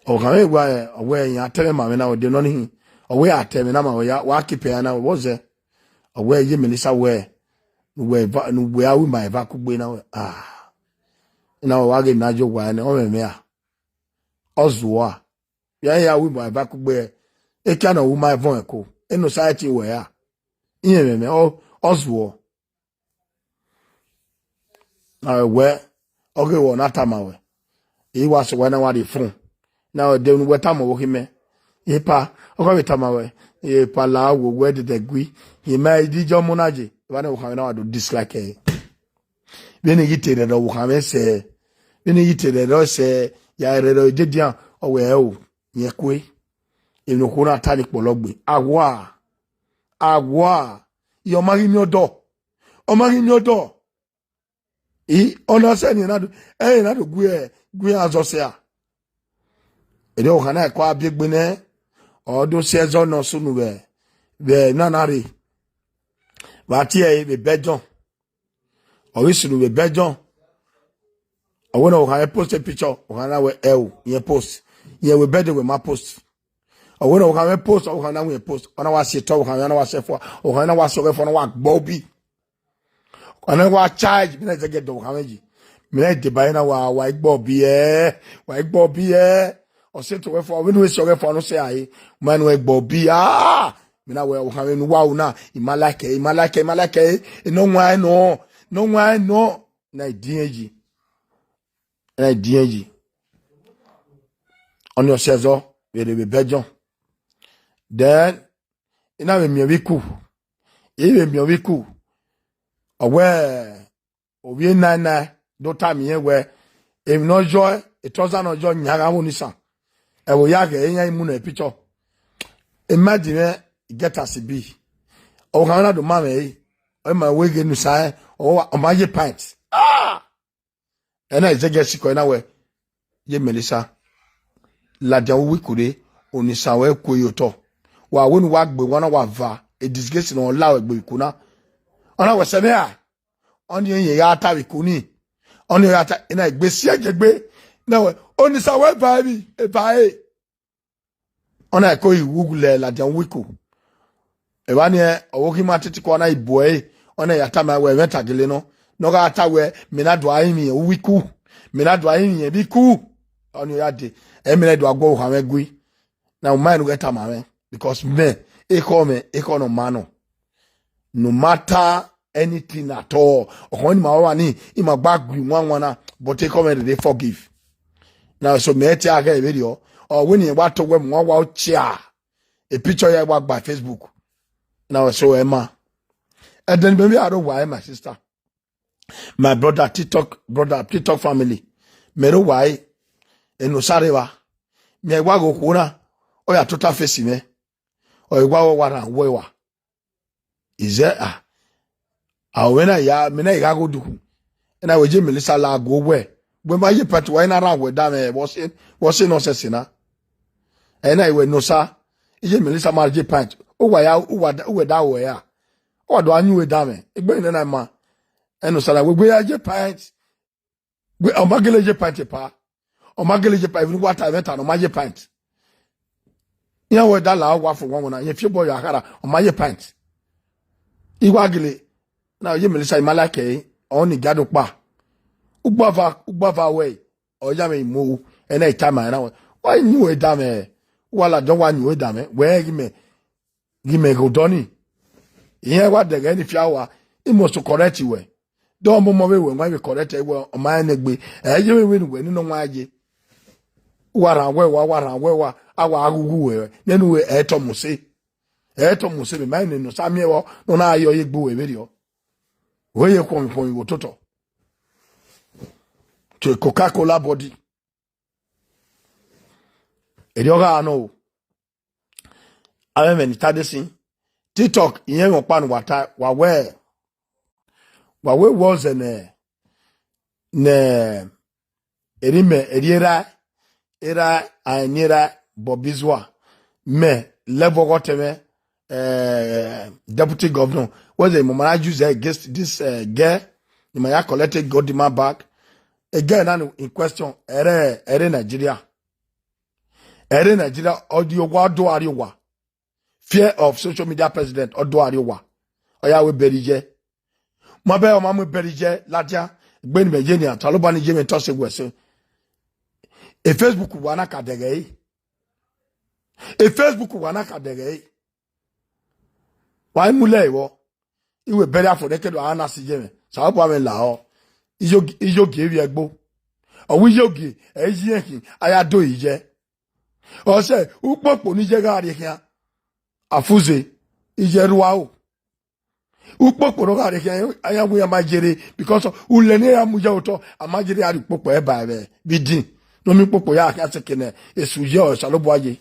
Okhanmwẹ wa, ọ wẹ iran tẹmwẹ ma mwẹ na wẹ de nọ ni hin. Ọ wẹ a tẹmwẹ na ma wẹ ya, wa keep ẹn na wẹ, vbọ zẹ? Ọ wẹ ye emwi ne Satan wẹ, ne uwẹ eva, ne uwẹ a ru ima eva kugbe na wẹ. Ah. Na wa ghe na yo wa ne ọ mwẹ mwẹ a. Ọ zuọ a. Ya ya wi ma eva kugbe. Ekia nọ wu ma evọn ẹko. Eno sa ẹtin wẹ a. Iye mwẹ mwẹ ọ zuọ. Na wẹ, ọ ghe wẹ ọ na tama wẹ. I wa sẹ wẹ na wa rhie fun. Na wẹ de unu wẹ tama ọvbokhan mẹ. Epa, ọ gha vbe tama wẹ. Epa la wo wẹ dede gui. Ima idijọ mu na ye. Evba ne ọvbokhan mwẹ na wa do dislike ẹre. Vbene I ghi te rhẹrẹ ọvbokhan mwẹ sẹ, vbene I ghi te rhẹrẹ sẹ, ya rhẹrẹ edian, ọ wẹ ẹo, rẹn kue. Emwi ne okhuo na ta ni kpọlọ gbe. Awa, awa, I ọ ma ghi miẹn ọdọ, ọ ma ghi miẹn ọdọ. I, ọ na sẹ ne na do, ẹre na do gu, gu iran zọ sẹ a. Erriọ ọvbokhan na kua biẹ egbe nẹ, ọ do si ẹzọ nọ sunu vbe, vbe na na rre. Vbe a tie ẹre vbe Belgium. Ọ ghi sunu vbe Belgium. Ọ wẹ ne ọvbokhan mwẹ post picture, ọvbokhan na wẹ ẹo, irẹn post. Irẹn wẹ birthday wẹ ma post. Ọ wẹ ne ọvbokhan mwẹ post, ọvbokhan na wẹ irẹn post. Ọ na wa si etọ ọvbokhan mwẹ, ọ na wa si ẹfua, ọvbokhan mwẹ na wa si ọghe ẹfua, ọ na wa gbe obi. Ọ na wa charge, mẹ na zẹgẹ dọ ọvbokhan mwẹ yi. Mẹ na deba ẹre na wa, wa i gbe obi ẹ, wa i gbe obi ẹ. Ọ si etọ ọghe ẹfua, vbene u si ọghe ẹfua ne u sẹ a re, ma ne u gbe obi a. Mẹ na wẹ ọvbokhan mwẹ ne uwa ru na, I ma like ẹre, I ma like ẹre, I ma like ẹre. Nọ wan ẹre nọ, nọ wan ẹre nọ. Na ediẹn yi. Na ediẹn yi. Ọnii ọ si ẹzọ vbe rre vbe Belgium. Then, I na vbe miẹn vbe iku. I vbe miẹn vbe iku. Ọ wẹ, ovbi e nine nine do tama irẹn wẹ, emwi ne ọ yọ, etọza ne ọ yọ yan gha vbe onisan. Ẹvbo ya ghẹ iran i mu nẹ picture. Imagine mwẹ, I get as I be. Ọvbokhan mwẹ na do ma mwẹ re, ọ ma wẹ ghe ne u sa rẹn, ọ wa, ọ ma ye pint. Ah! Ẹna i zẹgẹ sikẹ na wẹ, ye Melissa. Ladian vbe uwu iku rre, onisan ruẹ kue ye otọ. Wa wẹ ne uwa gbe wan na wa va, e disgrace ne ọ la ruẹ gbe iku na. Ọ na wẹ sẹ mwẹ ra? Ọnii ẹ i gha ta vbe iku ni. Ọnii ọ ya ta, ẹna egbe si ẹjẹ egbe. Na wẹ, onisan ruẹ eva emwi, eva ẹre. Ọ na ko i wu lẹ ladian uwu iku. Evba ni, ọvbokhan ima titi kua na i bu ẹre, ọ na ya tama wẹ ẹmwẹ ta gele nọ. Ne ọ gha ta wẹ, mẹ na do a rinmwian uwu iku, mẹ na do a rinmwian vbe iku. Ọnii ọ ya dee, ẹ mẹ na do a gu ọvbokhan mwẹ gui. Na u ma rẹn ne u ghẹ tama mwẹ, because mẹ, ekhọe mwẹ, ekhọe ne ọ ma nọ. No matter anything at all. Ọkhọ ni ma wa ni, ima gba gui wanwan na, but ekhọe mwẹ rere forgive. Na so mẹ te a ghẹ vberriọ. Ọ wẹ ne irẹn wa to wẹ mu wan wa chia. E picture ya wa gba Facebook. Na so ẹ ma. Ẹdẹ ne mẹ vbe aro wa, my sister. My brother TikTok, brother TikTok family. Mẹ ro wa e. Eno sare wa. Mẹ wa ghe okhuo na. Ọ ya tota face mwẹ. Ọ wa wa rhan wẹ wa. Izẹ a, a wẹ na ya, mẹ na i gha gho dukhu. Ẹna wẹ je Melissa la go wẹ. Wẹ ma ye pint wa, i na rhan wẹ da mwẹ, vbe ọ sẹ, vbe ọ sẹ nonsense na. Ẹna i wẹ nosa, i je Melissa ma je pint. U wa ya, u wa da, u wẹ da wẹ ya. U wa do a yin uwẹ da mwẹ. Egbe nẹ na ma. Enosa na wẹ, wẹ ya je pint. Wẹ, ọ ma gele je pint epa. Ọ ma gele je pint, even wa ta ẹmwẹ ta nọ, ọ ma ye pint. Iran wẹ da la, ọ wa fo wan wẹ na, irẹn fi obọ ya khara, ọ ma ye pint. I wa gele, na ye Melissa, i ma like ẹre, ọ ni gia do kpa. Ugbava, ugbava wẹ, ọ ya mwẹ i mu, ẹna i tama ẹna wẹ. Wa yin uwẹ da mwẹ, wa ladian wa yin uwẹ da mwẹ, wẹ ghi mẹ, ghi mẹ ghe odọ ni. Irẹn wa dẹghe ni fia wa, I must correct wẹ. Dọ ọmọmọ vbe wẹ, wa vbe correct wẹ, ọ ma rẹn ne egbe. Ẹ ye vbe wẹ ne uwẹ ni nọ wan ye. Wa rhan wẹ wa, wa rhan wẹ wa, a wa ghughu wẹ, nene uwẹ ẹ tọ mu se. Ẹ tọ mu se, mẹ ma rẹn ne Enosa miẹn vbọ, ne ọ na ye ọ ye gbe uwẹ vberriọ. Wẹ ye khuọnmwi khuọnmwi vbe ototọ. To a Coca-Cola body. Erriọ gha nọ o. Avbe ẹmwẹ ni ta de sin. TikTok, irẹn mwẹ ọkpa ne uwa ta, wa wẹ, wa wẹ wẹ ọzẹ nẹ, nẹ, erha imẹ, erha erha, erha, a ni erha Bobby Zua. Mẹ, level ọghọtẹn mwẹ, eh, deputy governor. Wẹ zẹ, mọ ma na use against this, eh, girl. Ni ma ya collect a gold man back. A girl na in question, ẹre, ẹre Nigeria. Ẹre Nigeria, ọ di owa, ọ do a rrie owa. Fear of social media president, ọ do a rrie owa. Ọ ya wẹ bẹrẹ iye. Ma bẹ ọ ma mu bẹrẹ iye ladian. Egbe ne imẹ ye nian, Osanobua ne I ye mwẹ tọ sẹ wẹ sẹ. E Facebook wa na ka dẹghe ẹre. E Facebook wa na ka dẹghe ẹre. Wa i mu lẹ vbọ. Iwe bẹrẹ afo nẹ ke do a na si ye mwẹ. Osanobua mwẹ lahọ. Iyogie, iyogie vbiẹ ẹgbo. Ọ wẹ iyogie, ẹ i yi ẹkhin, a ya do yi yẹ. Ọ sẹ, ukpokpo ne iye gha rrie khian. Afuze, iye rua o. Ukpokpo ne ọ gha rrie khian, a ya wẹ iran ma yere, because ulẹ ne iran mu ye otọ, a ma yere a rhie ukpokpo ẹre ba ẹvbo idin. Ne ọ miẹn ukpokpo ya khian sẹ ke nẹ, esu ye Osanobua ye.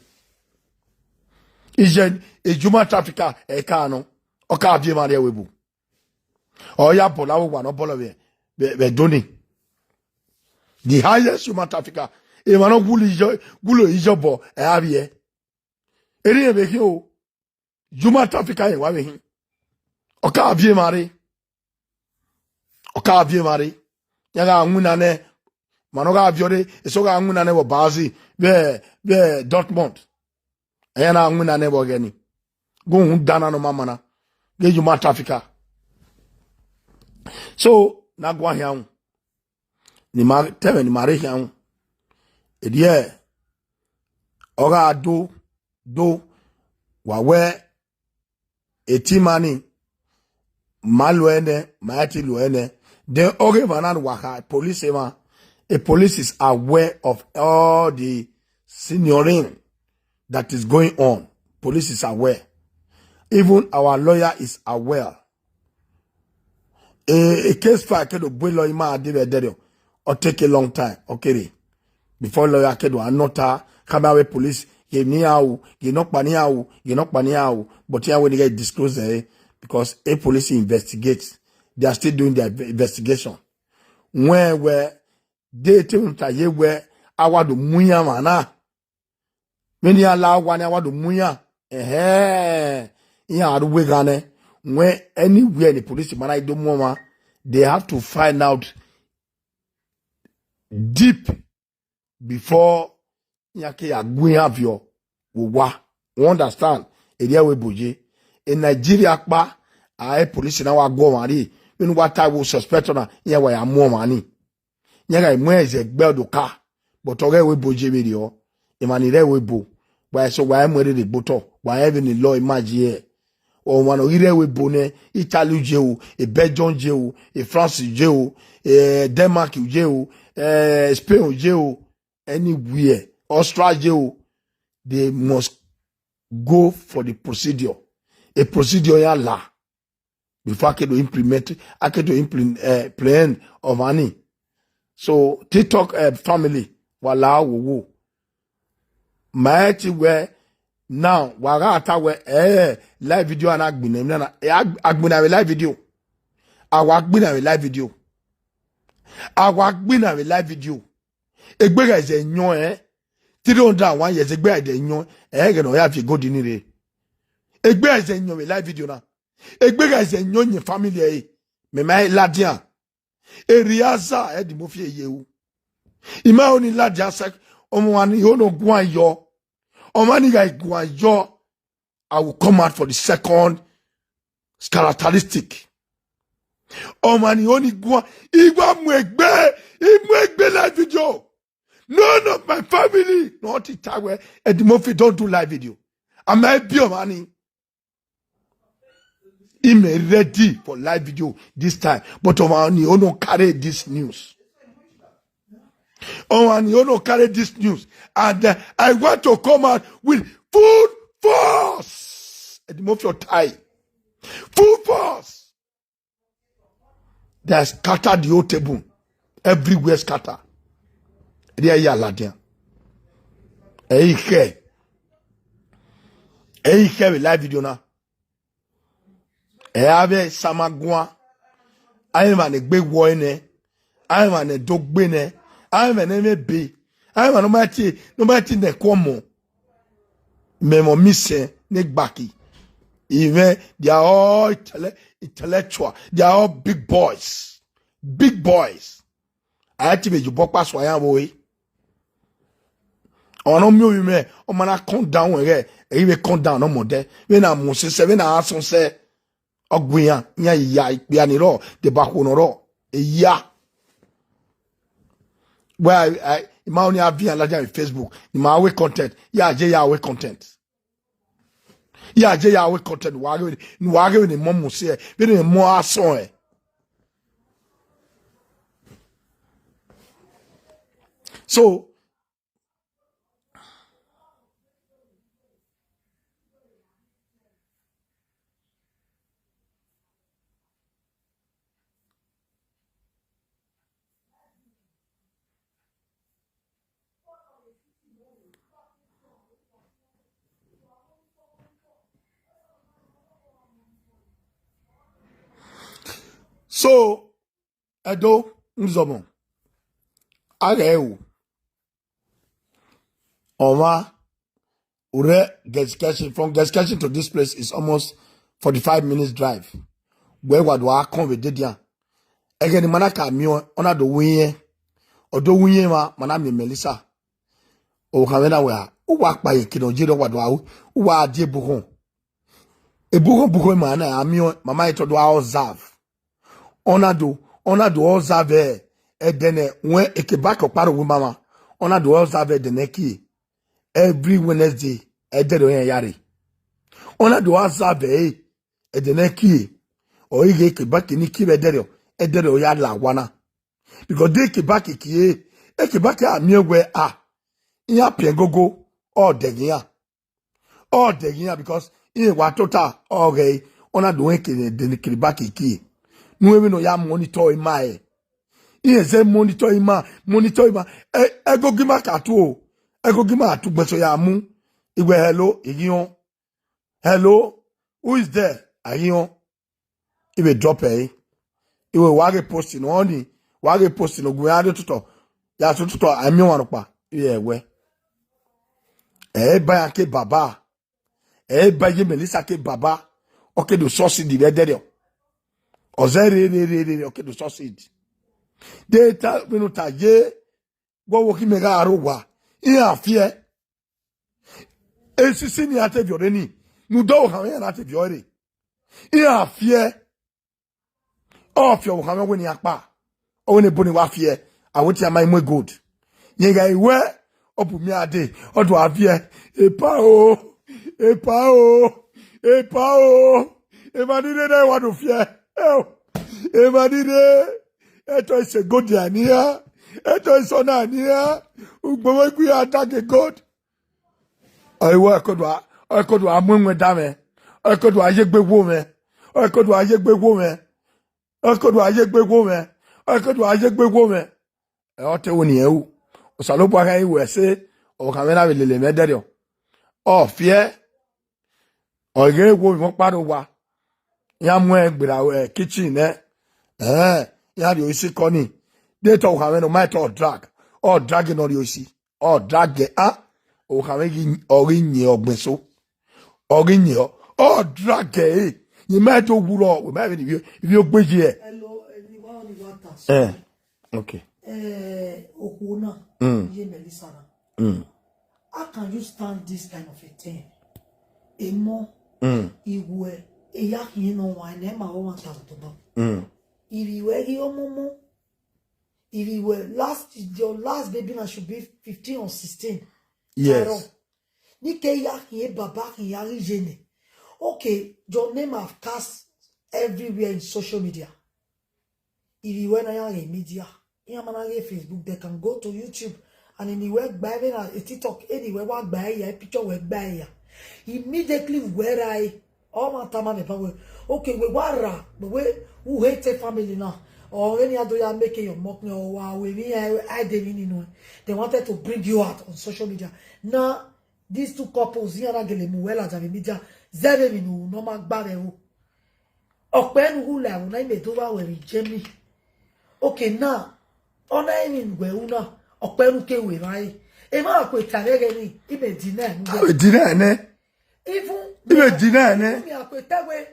Iye, e human trafficker, ẹ ka nọ, ọ ka viọ emwa rrie ẹvbo ebo. Ọ ya bọlọ avbe owa ne ọ bọlọ vbe, vbe, vbe Ẹdo ni. The highest human trafficker. Emwa ne ọ wulo iye, wulo iye obọ, ẹ a vbiẹ. Erriọ vbe khin o, human trafficker rẹn wa vbe khin. Ọ ka viọ emwa rre. Ọ ka viọ emwa rre. Iran gha winna nẹ, ma ne ọ gha viọ rre, eso gha winna nẹ vbe Basel, vbe, vbe Dortmund. Iran na winna nẹ vbe ọghẹe ni. Gu uhunmwu dan na ne ọ ma mana. Ghe human trafficker. So, na guan khian ru. Ne ima te ẹmwẹ ne ima rre khian ru. Erriọ, ọ gha do, do, wa wẹ, e team ma ni, ma lo ẹre nẹ, ma i te lo ẹre nẹ. Then ọghe emwa na ne uwa kha, police emwa, a police is aware of all the signoring that is going on. Police is aware. Even our lawyer is aware. E, e case file ke do bu lawyer ima dee vbe ẹdẹrriọ, ọ take a long time, ọ kere. Before lawyer ke do a nọ ta, khama avbe police, ghe ne iran ru, ghe nọkpa ne iran ru, ghe nọkpa ne iran ru, but iran wẹ ne ighẹ disclose ẹre, because a police investigate, they are still doing their inve-, investigation. Wẹ wẹ, de te unu ta ye wẹ, a wa do mu iran mwa na. Vbene iran la owa ni, a wa do mu iran, ẹhẹn, iran a ru uwu eghan nẹ. Wẹ anywhere ni police ma na do mu ọmwa, they have to find out deep before iran ke ya gu iran viọ vbe owa. You understand? Erriọ ẹvbo ebo ye. E Nigeria kpa, a e police na wa gu ọmwa rrie, vbene uwa ta wẹ suspect na, iran wa ya mu ọmwa ni. Iran gha mu ẹn zẹ gbe ọdoka, but ọghe ẹvbo ebo ye vberriọ, emwa ni rre ẹvbo ebo, wa eso wa mu ẹn rherhe gbe otọ, wa rẹn vbene law ima ye. Ọmwa ne ọ ghi rre ẹvbo ebo nẹ, Italy ye o, e Belgium ye o, e France ye o, e Denmark ye o, e Spain ye o, anywhere, Austria ye o, they must go for the procedure. A procedure ya la before a ke do implement, a ke do implement, eh, plan of money. So TikTok, eh, family, wa la wo wo. Ma ẹ ti wẹ now, wa gha ta wẹ, eh, live video a na gbinna emwi na, eh, a, a gbinna vbe live video. A wa gbinna vbe live video. A wa gbinna vbe live video. Egbe gha zẹ yọn, eh, three hundred and one years, egbe gha zẹ yọn, eh, ẹghẹ ne ọ ya viọ egodi ni rre. Egbe gha zẹ yọn vbe live video na. Egbe gha zẹ yọn yẹn family ẹre. Mẹ ma ladian. Erriọ aza, Eddie Murphy ye ru. I ma ho ni ladian sẹ, ọmwa ni ho ne ọ guan yọ. Ọmwa ni gha guan yọ, I will come out for the second characteristic. Ọmwa ni ho ni guan, I wa mu egbe, I mu egbe live video. None of my family, no ti ta wẹ, Eddie Murphy don't do live video. Am I be ọmwa ni? Him ready for live video this time, but ọmwa ni ho no carry this news. Ọmwa ni ho no carry this news, and, uh, I want to come out with full force. Eddie Murphy tie. Full force. They scatter the whole table. Everywhere scatter. They are here, ladian. Hey, hey. Hey, hey, live video na. Ẹ avbe sama guan, a i mwẹ emwa ne egbe wọ ẹre nẹ, a i mwẹ emwa ne do gbe nẹ, a i mwẹ emwa ne mwẹ ebe, a i mwẹ emwa ne ọ ma tie, ne ọ ma tie nẹ ẹko ọmọ. Mẹ mwẹ ọmọ isẹn ne Gbaki. I mwẹ, they are all intelle-, intellectual. They are all big boys. Big boys. A i te vbe ye obọ ọkpa sua iran vbe ore. Ọmwa ne ọ miẹn ovbi mwẹ, ọ ma na come down ẹghẹ, ẹ i vbe come down ne ọ mẹ odẹ. Vbene a mu sẹ sẹ, vbene a sọn sẹ, ọ gu iran, iran ya ikpia ni rrọọ, deba okhuo ne ọ rrọọ, eya. Wẹ a, a, ima ọni a viọ ladian vbe Facebook, ne ima wẹ content, ya je ya wẹ content. Ya je ya wẹ content, wa ghe, wa ghe ne mọ mu se, vbene mọ a sọn ẹ. So, so, Ẹdo, nzọmọ, a ghẹ ru. Ọmwa, urre Gesketsen, from Gesketsen to this place is almost forty-five minutes drive. Wẹ wa do a kọn vbe dede an. Ẹghẹ ne ima na ka miẹn ọẹn, ọ na do wu irẹn. Ọ do wu irẹn emwa, ma na miẹn Melissa. Ovbi okhan mwẹ na wẹẹ, a, uwa kpa ye eke ne ọ ye rre, ọ wa do a ru, uwa a die ebukhọn. Ebukhọn ebukhọn ima na a miẹn ọẹn, ma ma he te ọ do a observe. Ọ na do, ọ na do observe ẹdẹ ne wẹ eke back ọkpa rre owa ima mwa. Ọ na do observe ẹdẹ ne kie. Every Wednesday, ẹdẹrriọ iran ya rre. Ọ na do observe ẹre, ẹdẹ ne kie. Ọ i ghe eke back ni kie vbe ẹdẹrriọ, ẹdẹrriọ ya la owa na. Because de eke back kie, eke back a miẹn wẹẹ, a, iran piẹn gogo, ọ dẹghe iran. Ọ dẹghe iran because iran wa tota, ọ ghẹ, ọ na do rẹn kere ẹdẹ ne eke back kie. Ne vbene ọ ya monitor ima ẹre. Iran zẹ monitor ima, monitor ima. Ẹ, ẹgogo ima ka tuo, ẹgogo ima tu gbẹn so ya mu. I wẹẹ, "Hello," I ghi họn. "Hello, who is there?" A ghi họn. I vbe drop ẹre. I wẹẹ, "Wa ghe post ne ọni, wa ghe post ne ogun a rre ototọ, ya sẹ ototọ, a miẹn ọmwa nọkpa." I wẹẹ, "Ẹwẹ." Ẹ ba iran ke baba. Ẹ ba iye Melissa ke baba. Ọ ke do succeed vbe ẹdẹrriọ. Ọ zẹ rre, rre, rre, rre, ọ ke do succeed. De ta vbene u ta ye, wẹ ọvbokhan imẹ gha rre owa, iran fiẹ. Esisi ne iran te viọ rre ni, ne u do ovbi okhan mwẹ iran na te viọ rre. Iran fiẹ. Ọ fiẹ ovbi okhan mwẹ wẹ ne iran kpa. Ọ wẹ ne ebo ni wa fiẹ. A wẹ te a ma mu gold. Yẹn gha wẹ, ọ bu miẹn a dee, ọ do a viẹ. Epa o, epa o, epa o. Emwa ni rre na wa do fiẹ. Eo, emwa ni rre. Ẹtọ i sẹ gold a nian, ẹtọ i sẹ ọna nian, ugbẹn mwẹ gui a daghe gold. Ọ i wẹ ọ ke do a, ọ ke do a mu ẹwẹn da mwẹ, ọ ke do a ye egbe wo mwẹ, ọ ke do a ye egbe wo mwẹ, ọ ke do a ye egbe wo mwẹ, ọ ke do a ye egbe wo mwẹ. Ẹ, ọ te wo ne irẹn ru. Osanobua khẹ i wẹ ẹse, ovbi okhan mwẹ na vbe lele mwẹ ẹdẹrriọ. Ọ fiẹ, ọ i ghe wo vbe ọkpa rre owa. Iran mu ẹn gberra, ẹ, kitchen nẹ. Ẹn, iran rhie isi kọ ni. De te ovbi okhan mwẹ ne ọ ma te ọ drag. Ọ drag ne ọ rhie isi. Ọ drag a. Ovbi okhan mwẹ ghi, ọ ghi yin ọgbẹn so. Ọ ghi yin ọ. Ọ drag ẹre. Yin ma te wu rọ, wẹ ma vbe ni ivbi, ivbi ogbe yi ẹ. Hello, everyone, what else? Eh, okay. Eh, okhuo na, Mm. ye Melissa na. Mm. How can you stand this kind of a thing? Emọ, Mm. iwẹ, eya khian nọ wa, ne ma wa ta tobọ. Mm. Ivbi wẹ ghi ọmọmọ. Ivbi wẹ last, your last baby na should be fifteen or sixteen. Yes. Aro. Ni ke ya khian baba khian ya ghi ye nẹ. Okay, your name have cast everywhere in social media. Ivbi wẹ na ya ghe media. Iran ma na ghe Facebook, they can go to YouTube. And eni wẹ gba ẹre na, e TikTok, eni wẹ wa gba ẹre ya, e picture wẹ gba ẹre ya. Immediately wẹ ra ẹre, ọ ma tama mẹ ba wẹ, okay, wẹ wa ra, but wẹ, who hate a family now? Or any other ya make your mock me, or wa we me, I, I dey mean, you know. They wanted to bring you out on social media. Now, these two couples, iran na gele mu wẹ ladian vbe media. Zẹ vbe emwi ne u nọ ma gba vbe ẹvbo. Ọkpẹ ne u hu la ẹvbo na, imẹ do vba wẹ vbe Germany. Okay, now, ọ na emwi ne wẹ ru na, ọkpẹ ne u ke ru emwa re. Emwa ku eta vbe ẹghẹ ni, imẹ deny ne u wẹ. Imẹ deny nẹ. Even Imẹ deny nẹ. Even me, I could tell we,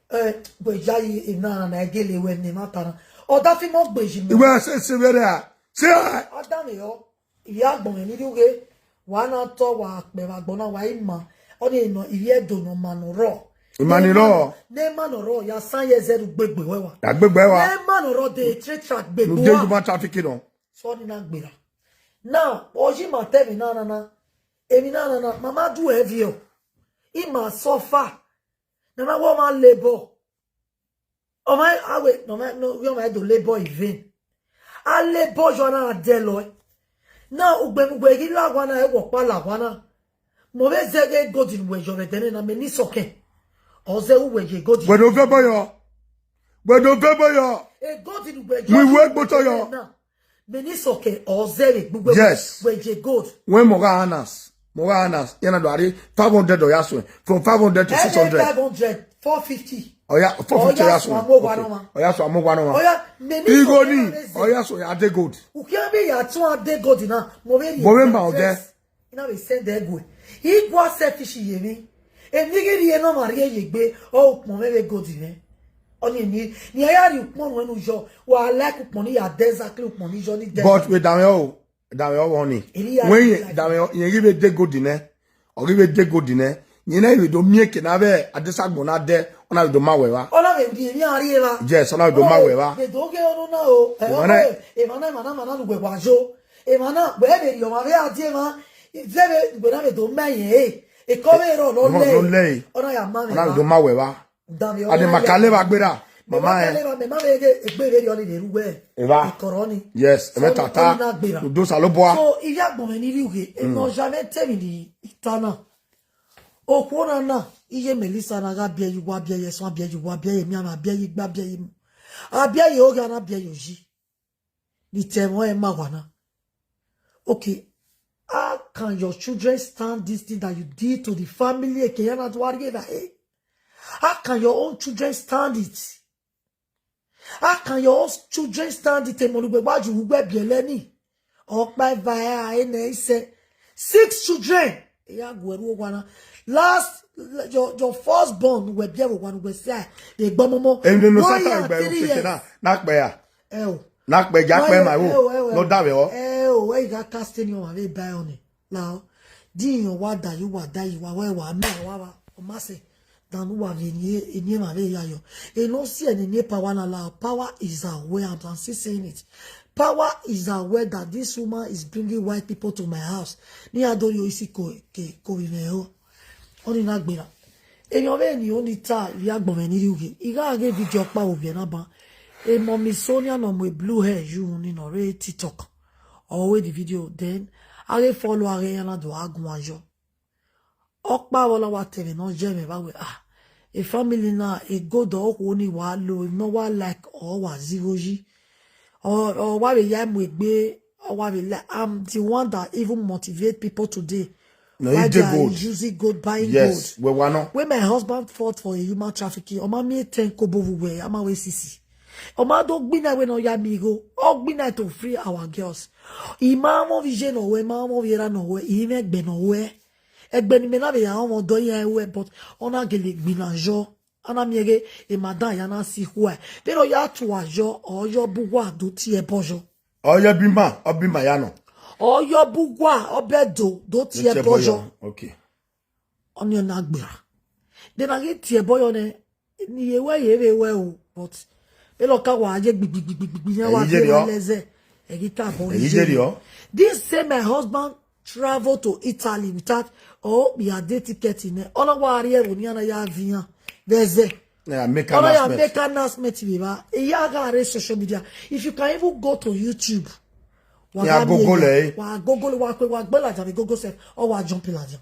eh, we ya yi ena na gele we ne ma ta na. Ọ da fi mọ gbeji mẹ. Iwẹ se se vbe ra. Se a. Ọ da mi yọ. Ivbi agbọn mwẹ ni rhie ughe, wa na tọ, wa kpẹ vbe agbọn na, wa i ma. Ọ ni nọ, ivbi Ẹdo nọ ma nọ rọ. Ima ni rọ. Ne ma nọ rọ, ya san ye zẹ ru gbegbe wẹ wa. Ya gbegbe wa. Ne ma nọ rọ de tre tra gbegbe wa. Nu de human trafficking nọ. So ni na gbera. Now, ọ yi ima ta emwi na nana. Emwi na nana, ma ma du ẹviọ. Ima suffer. Nana wẹ ọmwa labour. Ọmwa awe, nọ mẹ, nọ, ọmwa do labour in vain. A labour yọ na dẹlọe. Na ugbẹn ne uwẹ ghi la owa na, ẹwọ ọkpa la owa na. Mẹ ọ vbe zẹ ghe gold ne uwẹ yọ vbe ẹdẹnẹrẹ na, mẹ ni sọkẹn. Ọ zẹ uwẹ ye gold. Wẹ do vẹ bọyọ. Wẹ do vẹ bọyọ. E gold ne uwẹ yọ. Mu iwe gbe otọ yọ. Na, mẹ ni sọkẹn, ọ zẹ vbe gbugbe wẹ, yes, wẹ ye gold. Wẹ mọ gha Anas. Mọ gha Anas. Iran na do a rhie five hundred ọ ya suẹn. From five hundred to six hundred. Five hundred, four fifty. Ọ ya, four fifty ọ ya suẹn. Ọ ya suẹn amogha nọ ọmwa. Ọ ya suẹn amogha nọ ọmwa. Ọ ya, mẹ ni sọkẹn, igho ni, ọ ya suẹn a de gold. Ukhian vbe ya tọn a de gold na, mẹ ọ vbe rhie. Mẹ ọ vbe ma odẹ. I na vbe send ẹguẹ. I gua selfish ye emwi. Emwi ghi rhie ne ọmwa rhie ye egbe, ọ ukpọn mwẹ vbe gold mwẹ. Ọni emwi, ne I ya rhie ukpọn nuẹn ne u yọ, wa like ukpọn ne I ya dẹ exactly ukpọn ne I yọ ni dẹ. But wẹ danmwẹ o, danmwẹ ọvbọ ni. Wẹ danmwẹ, irẹn ghi vbe de gold nẹ, ọ ghi vbe de gold nẹ, irẹn na vbe do miẹn eke na vbe adesẹ agbọn na dẹ, ọ na vbe do ma wẹ evba. Ọ na vbe rhie emwi a rhie evba. Yes, ọ na vbe do ma wẹ evba. Vbe do ghe ọnọ na o. Emwa na, emwa na, emwa na, emwa na ne uwẹ wa yo. Emwa na, wẹ vbe rhie ọmwa vbe a die emwa, zẹ vbe wẹ na vbe do ma irẹn re. Ekọ vbe rrọọ ne ọ lẹe, ọ na ya ma mwẹ evba. Ọ na vbe do ma wẹ evba. Danmwẹ ọvbọ. Ade ma ka levba gberra, mama ẹ. Mẹ ma ka levba, mẹ ma vbe ghe egbe vberriọ ni vbe ru wẹ evba. Ekọrọ ni. Yes, ẹmwẹ tata. Ọni na gberra. Udo Osanobua. So, ivbi agbọn mwẹ ni rhie ughe, emwi ne ọ ya mwẹ te emwi ne I ta na. Okhuo na na, iye Melissa na gha biẹ ye uwa, biẹ ye ẹsuẹn, biẹ ye uwa, biẹ ye emianmwẹ, biẹ ye igba, biẹ ye, a biẹ ye ogha na, biẹ ye oyi. Ni te ẹmwẹ ọnrẹn ma owa na. Okay, how can your children stand this thing that you did to the family? Eke ya na do a rhie evba he. How can your own children stand it? How can your own children stand it? Emọ ne uwẹ wa ye uwẹ biẹlẹ ni. Ọkpa eva ẹre a re nẹ isẹ. Six children. Eya guẹ ru owa na. Last, your, your first born, wẹ biẹ vbe owa ne uwẹ sẹ, egbe ọmọmọ. Emwi ne one year and three years. Na kpẹ ya. Ẹ o. Na kpẹ ya kpẹ ma wo. Ẹ o, ẹ o, ẹ o. No da vbe ọ. Ẹ o, wẹ I gha cast ni ọmwa vbe ba ẹ ọnii. Lao, di iran wa da ye uwa, da ye uwa, wẹ wa mẹ wa wa, ọ ma sẹ, dan ne uwa vbe eni, eni emwa vbe ya yọ. Eno si ẹre ne eni power na lao, power is aware, I'm, I'm still saying it. Power is aware that this woman is bringing white people to my house. Ne iran do rhie isi ko, ke, ko vbe mwẹ ho. Ọni na gberra. Emwi ọvbehe ne I ho ni ta ivbi agbọn mwẹ ni rhie ughe. I gha ghe video ọkpa vbe ovbi ẹre na ban. Emọ mi so nian ne ọ mu blue hair ye uhunmwu ni ne ọ rre TikTok. Ọ ru the video, then a ghe follow a ghe ya na do a guan yọ. Ọkpa vbe ọ na wa ta ẹmwẹ ne ọ ye mwẹ vbe wẹ, ah, e family na, e gold okhuo ni wa lo, emwi ne ọ wa like, ọ wa zẹ igho yi. Ọ, ọ wa vbe ya mu egbe, ọ wa vbe like, I'm the one that even motivate people today. No, why they are using gold, buying gold. Yes, wẹ wa nọ. When my husband fought for a human trafficking, ọ ma miẹn ten kobo vbe uwẹ, a ma wẹ sisi. Ọ ma do gbinna wẹ ne ọ ya miẹn igho, ọ gbinna to free our girls. I ma mwẹ ovbi iye ne ọ wẹ, I ma mwẹ ovbi erha ne ọ wẹ, I mwẹ ẹgbẹ ne ọ wẹ. Ẹgbẹ ne imẹ na vbe ya rọnmwẹ ọdọ iran wẹ, but ọ na gele gbinna yọ. A na miẹn ghe, e madam ya na si khua. Vbene ọ ya tua yọ, ọ yọ bu uwa do tie ẹbọ yọ. Ọ yọ bi ima, ọ bi ima ya nọ. Ọ yọ bu uwa, ọ bẹ do, do tie ẹbọ yọ. Okay. Ọni ọ na gberra. Then a ghi tie ẹbọ yọ nẹ, ne I ye wẹ ye vbe wẹ o, but vbene ọ ka wa ye gbigbigbigbigbigbi, iran wa ghe wẹ lẹzẹ, ẹ ghi ta bọ. This same my husband travel to Italy without, ọ kpia de ticket nẹ, ọ na wa rhie ẹvbo ne iran na ya viọ iran vbe ẹzẹ. Yeah, make announcement. Ọ na ya make announcement vbe evba. I ya gha rre social media. If you can even go to YouTube, wa gha miẹn ya, wa Google, wa kue, wa gbe ladian vbe Google sef, ọ wa jump ladian.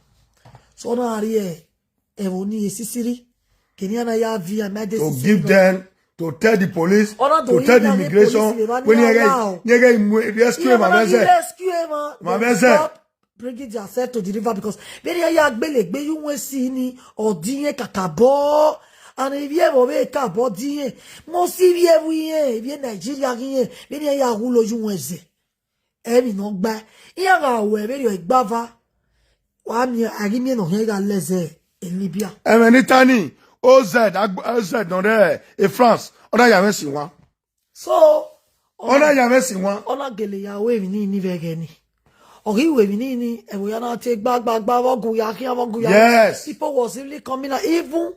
So ọ na rhie ẹvbo ni esisirri, ke ne iran na ya viọ iran, ma de to give them, to tell the police, to tell the immigration, wẹ ne iran ghe, iran ghe mu rescue emwa vbe ẹzẹ. Rescue emwa, ma vbe ẹzẹ. Bringing theirself to the river because vbene iran ya gbele egbe ye uwẹ esi ni, ọ di irẹn kakabọ, and ivbi ẹvbo vbe kakabọ di irẹn, mẹ ọ si ivbi ẹvbo irẹn, ivbi Nigeria ghi irẹn, vbene iran ya ghulo ye uwẹ ẹzẹ. Emwi ne ọ gbae, iran gha ru ẹre vberriọ igbava, wa miẹn, a ghi miẹn ne ọ khian gha lẹzẹ Libya. Ẹmwẹ ne I ta ni, O Z, agb-, O Z nọ rre e France, ọ na ya mwẹ sinwan. So, ọ na ya mwẹ sinwan. Ọ na gele ya ru emwi ni ni vbe ẹghẹ ni. Ọ ghi ru emwi ni ni, ẹvbo ya na te gba, gba, gba, vbe ọ gu ya khian, vbe ọ gu ya. Yes. People was really coming out, even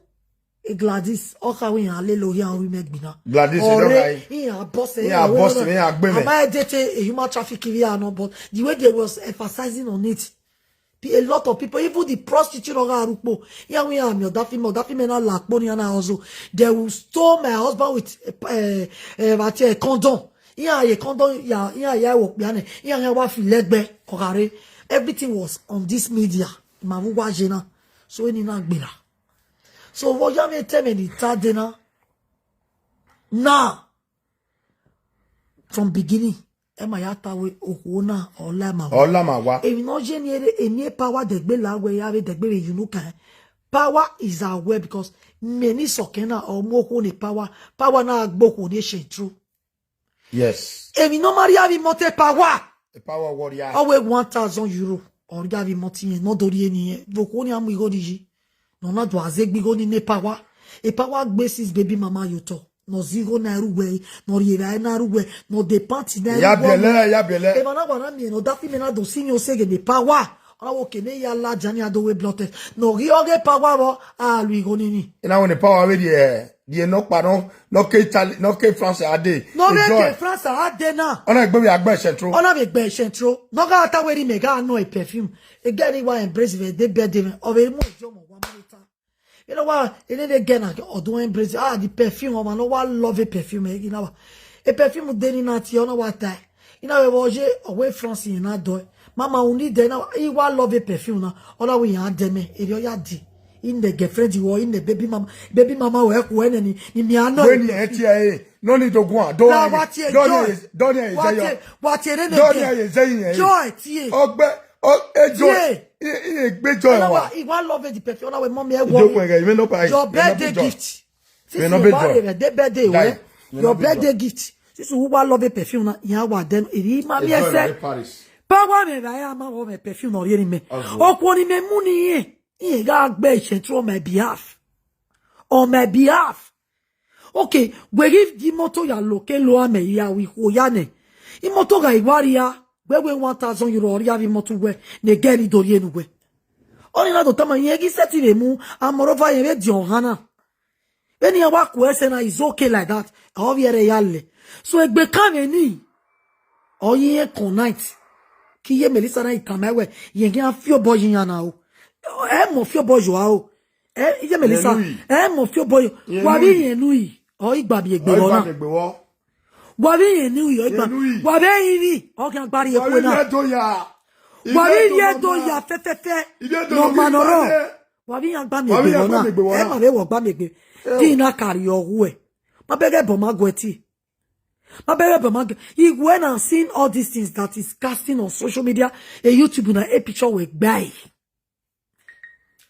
Gladys, ọ kha wẹ iran lele ohian ru imẹ gbinna. Gladys, you don't Ọre, lie. Iran boss, Iran iran boss, wẹ iran gbe mẹ. Ama edete a human traffic ivbi a nọ, but the way they was emphasizing on it, pe-, a lot of people, even the prostitute ọ gha ru kpo, iran wẹ iran miẹn ọdafimẹ, ọdafimẹ na la kpo ne iran na hustle. They will stole my husband with, eh, eh, what, eh, condom. Iran ye condom, ya, iran ya wo kpia nẹ, iran ya wa fi lẹgbẹ, ọ gha re. Everything was on this media. Ma vbe uwa ye na. So eni na gbera. So vbe ọ ya mwẹ te ẹmwẹ ni ta dee na. Na, from beginning, ẹ ma ya ta wẹ okhuo na, ọ la ma wa. Ọ la ma wa. Emwi ne ọ ye ni ere, eni power dẹgbe la wẹ ya vbe dẹgbe vbe unu kan. Power is aware because many sọkẹn na, ọ mu okhuo ne power, power na gbe okhuo ne shame through. Yes. Emwi ne ọ ma rhie avbe imọto power. Power warrior. Ọ wẹ one thousand euro. Ọ rhie avbe imọto iyẹn, ne ọ do rhie eni iyẹn. Vbe okhuo ni a mu igho ni yi. Ne ọ na do a zẹ egbe igho ni ne power. Power gbe sis baby mama ye otọ. Ne ọ zẹ igho na ru wẹ, ne ọ rhie evbare na ru wẹ, ne ọ de pant na ru wẹ. Ya biẹlẹ, ya biẹlẹ. Emwa na wa na miẹn ne ọdafimẹ na do si iyẹn oseghe ne power. Ọ na wẹ oke ne ya ladian ni a do wẹ blood test. Ne ọ ghi ọghe power vbọ, a lu igho ni ni. I na wẹ ne power vbe rhie, rhie nọkpa nọ, nọ ke Italy, nọ ke France a dee. Nọ vbe ke France a dee na. Ọ na gbe vbe a gbe central. Ọ na vbe gbe central. Ne ọ gha ta wẹ rhie mẹ gha nọ e perfume. Egẹ ni wa embrace vbe de birthday mwẹ. Ọ vbe mu idiọmọ wa mu ta. You know what? Ene de gẹ na ọdun embrace. Ah, the perfume, ọmwa ne ọ wa love e perfume, eh, you know what? E perfume de ni na tie, ọ na wa ta. I na vbe vbe ọ ye, ọ wẹ France yẹn na dọe. Mama, u ni dẹ na, I wa love e perfume na. Ọ na wẹ iran dẹ mẹ, erriọ ya di. I nẹ girlfriend wọ, I nẹ baby mama, baby mama wẹ khuẹ nẹ ni, ni mi a nọ. Wẹ ni ẹ tie ẹre, nọ ni do guan, do Na wa tie do ni joy. Ẹ, do ni ẹ Wa zẹ yọ. tie, wa tie nene Do ni girl. Ẹ zẹ yẹn. Joy tie. Ọgbẹ, ọ, ẹ joy. Tie. I, I gbe joy Ẹ na wa. wa, I wa love the perfume, ọ na wẹ mommy ẹ Ijo wọ. pẹgẹ, I mean no pa. Your birthday gift. Since you buy the birthday, well, your birthday gift. Since you wa love a perfume na, ya wa dem. Iri ma mi ese. Power me ra ya ma wo me perfume no ri ni me. Okhuo ni me mu ni yen. Iyen gha gbe central on my behalf. On my behalf. Okay, we give the motor ya lo ke lo ame ya wi khuo ya ne. Imoto gha iwaria, we we one thousand euro ria vi motor we, ne gẹ ni do rie nu we. Oni na do tama yen gi sẹtin vbe mu, amọrova yen vbe diọn hana. Vbene iran wa ku ẹse na, is okay like that. Ọ vbiẹ rẹ ya lẹ. So egbe kan vbe ni, ọ ye iran connect. Ke iye Melissa na i tama wẹ, yen ghi a fi obọ ye iran na o. Ẹ mọ fi obọ ye ua o. Ẹ, iye Melissa, ẹ mọ fi obọ ye. Wa vbe iyen nu yi, ọ i gba miegbe vbọ na. Wa vbe iyen nu yi, ọ i gba. Wa vbe ivbi, ọ khian gba rrie ekhue na. Wa vbe ivbi ẹdo ya fẹfẹfẹ. Ne ọ ma nọ rrọọ. Wa vbe iran gba miegbe vbọ na. Ẹ ma vbe wọ gba miegbe. Di na kari ọghuẹ. Ma bẹghe ẹbọ ma guẹ tie. Ma bẹghe ẹbọ ma guẹ. Igwe na seen all these things that is casting on social media. E YouTube na, e picture wẹ gbae.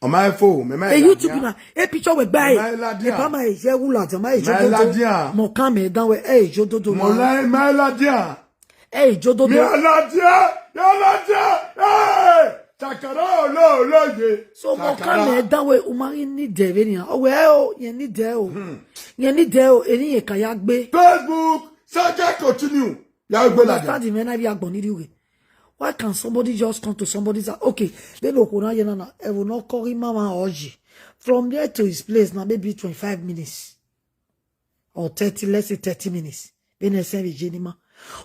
Ọ ma fo, mẹ ma E YouTube na, e picture wẹ gbae. Mẹ ma ladian. E ba ma e ye wu ladian, ma e Mẹ jododo. ladian. Mọ kan mẹ dan wẹ, e jododo Mọ na. la, mẹ ladian. E jododo. Mẹ ladian, mẹ ladian. Hey! Takara olo olo ye. So mọ kan Takara. mẹ dan wẹ, u ma ghi ni dẹ vbe nian. Ọ wẹ o, yẹn ni dẹ o. Yẹn ni dẹ o, eni yẹn ka ya gbe. Facebook, Saga continue. Ya gbe ladian. Understand me na, ivbi agbọn ni rhie ughe. Why can somebody just come to somebody's house? Okay, vbene okhuo na ye na na, ẹvbo ne ọ kọ ghi ma mwa ọ ye. From there to his place na, maybe twenty-five minutes or thirty, let's say thirty minutes. Vbene ẹsẹ vbe ye ni ma.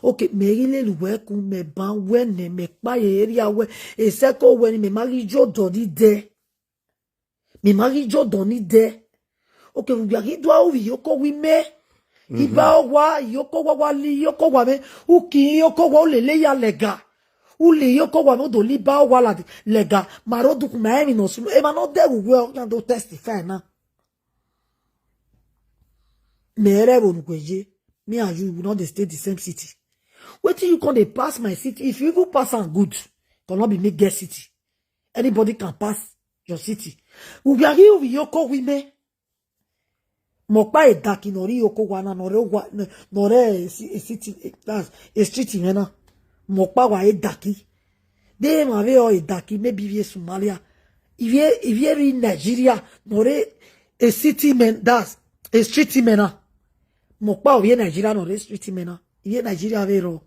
Okay, mẹ ghi lele uwẹ ku, mẹ ban wẹ nẹ, mẹ kpa ye area wẹ, esẹko wẹ ni, mẹ ma ghi yo odọ ni dẹ. Mẹ ma ghi yo odọ ni dẹ. Okevbe uwia ghi dua ru vbe iyoko wẹ imẹ. Iba owa, iyoko owa wa la iyoko owa mwẹ. U ki iyoko owa, u lele ya lẹga. U la iyoko owa mwẹ, u do la iba owa la lẹga. Ma rre odukhunmwu, ma rẹn emwi ne ọ sunu. Emwa ne ọ dẹghe uwẹ, ọ khian do testify na. Mẹ rẹ vbe ne uwẹ ye. Me and you, we no dey stay the same city. Wetin you come dey pass my city? If you even pass am good, cause no be me get city. Anybody can pass your city. Uwia ghi ru vbe iyoko wẹ imẹ. Mẹ ọkpa edaki ne ọ rre iyoko owa na, ne ọ rre owa, ne ọ rre e si-, e city, e, that's e street mwẹ na. Mẹ ọkpa wa edaki. De emwa vbe ọ edaki, maybe ivbi Somalia. Ivbi, ivbi erha Nigeria, ne ọ rre e city mẹ, that's e street mẹ na. Mẹ ọkpa ovbi Nigeria ne ọ rre street mẹ na. Ivbi Nigeria vbe rrọọ.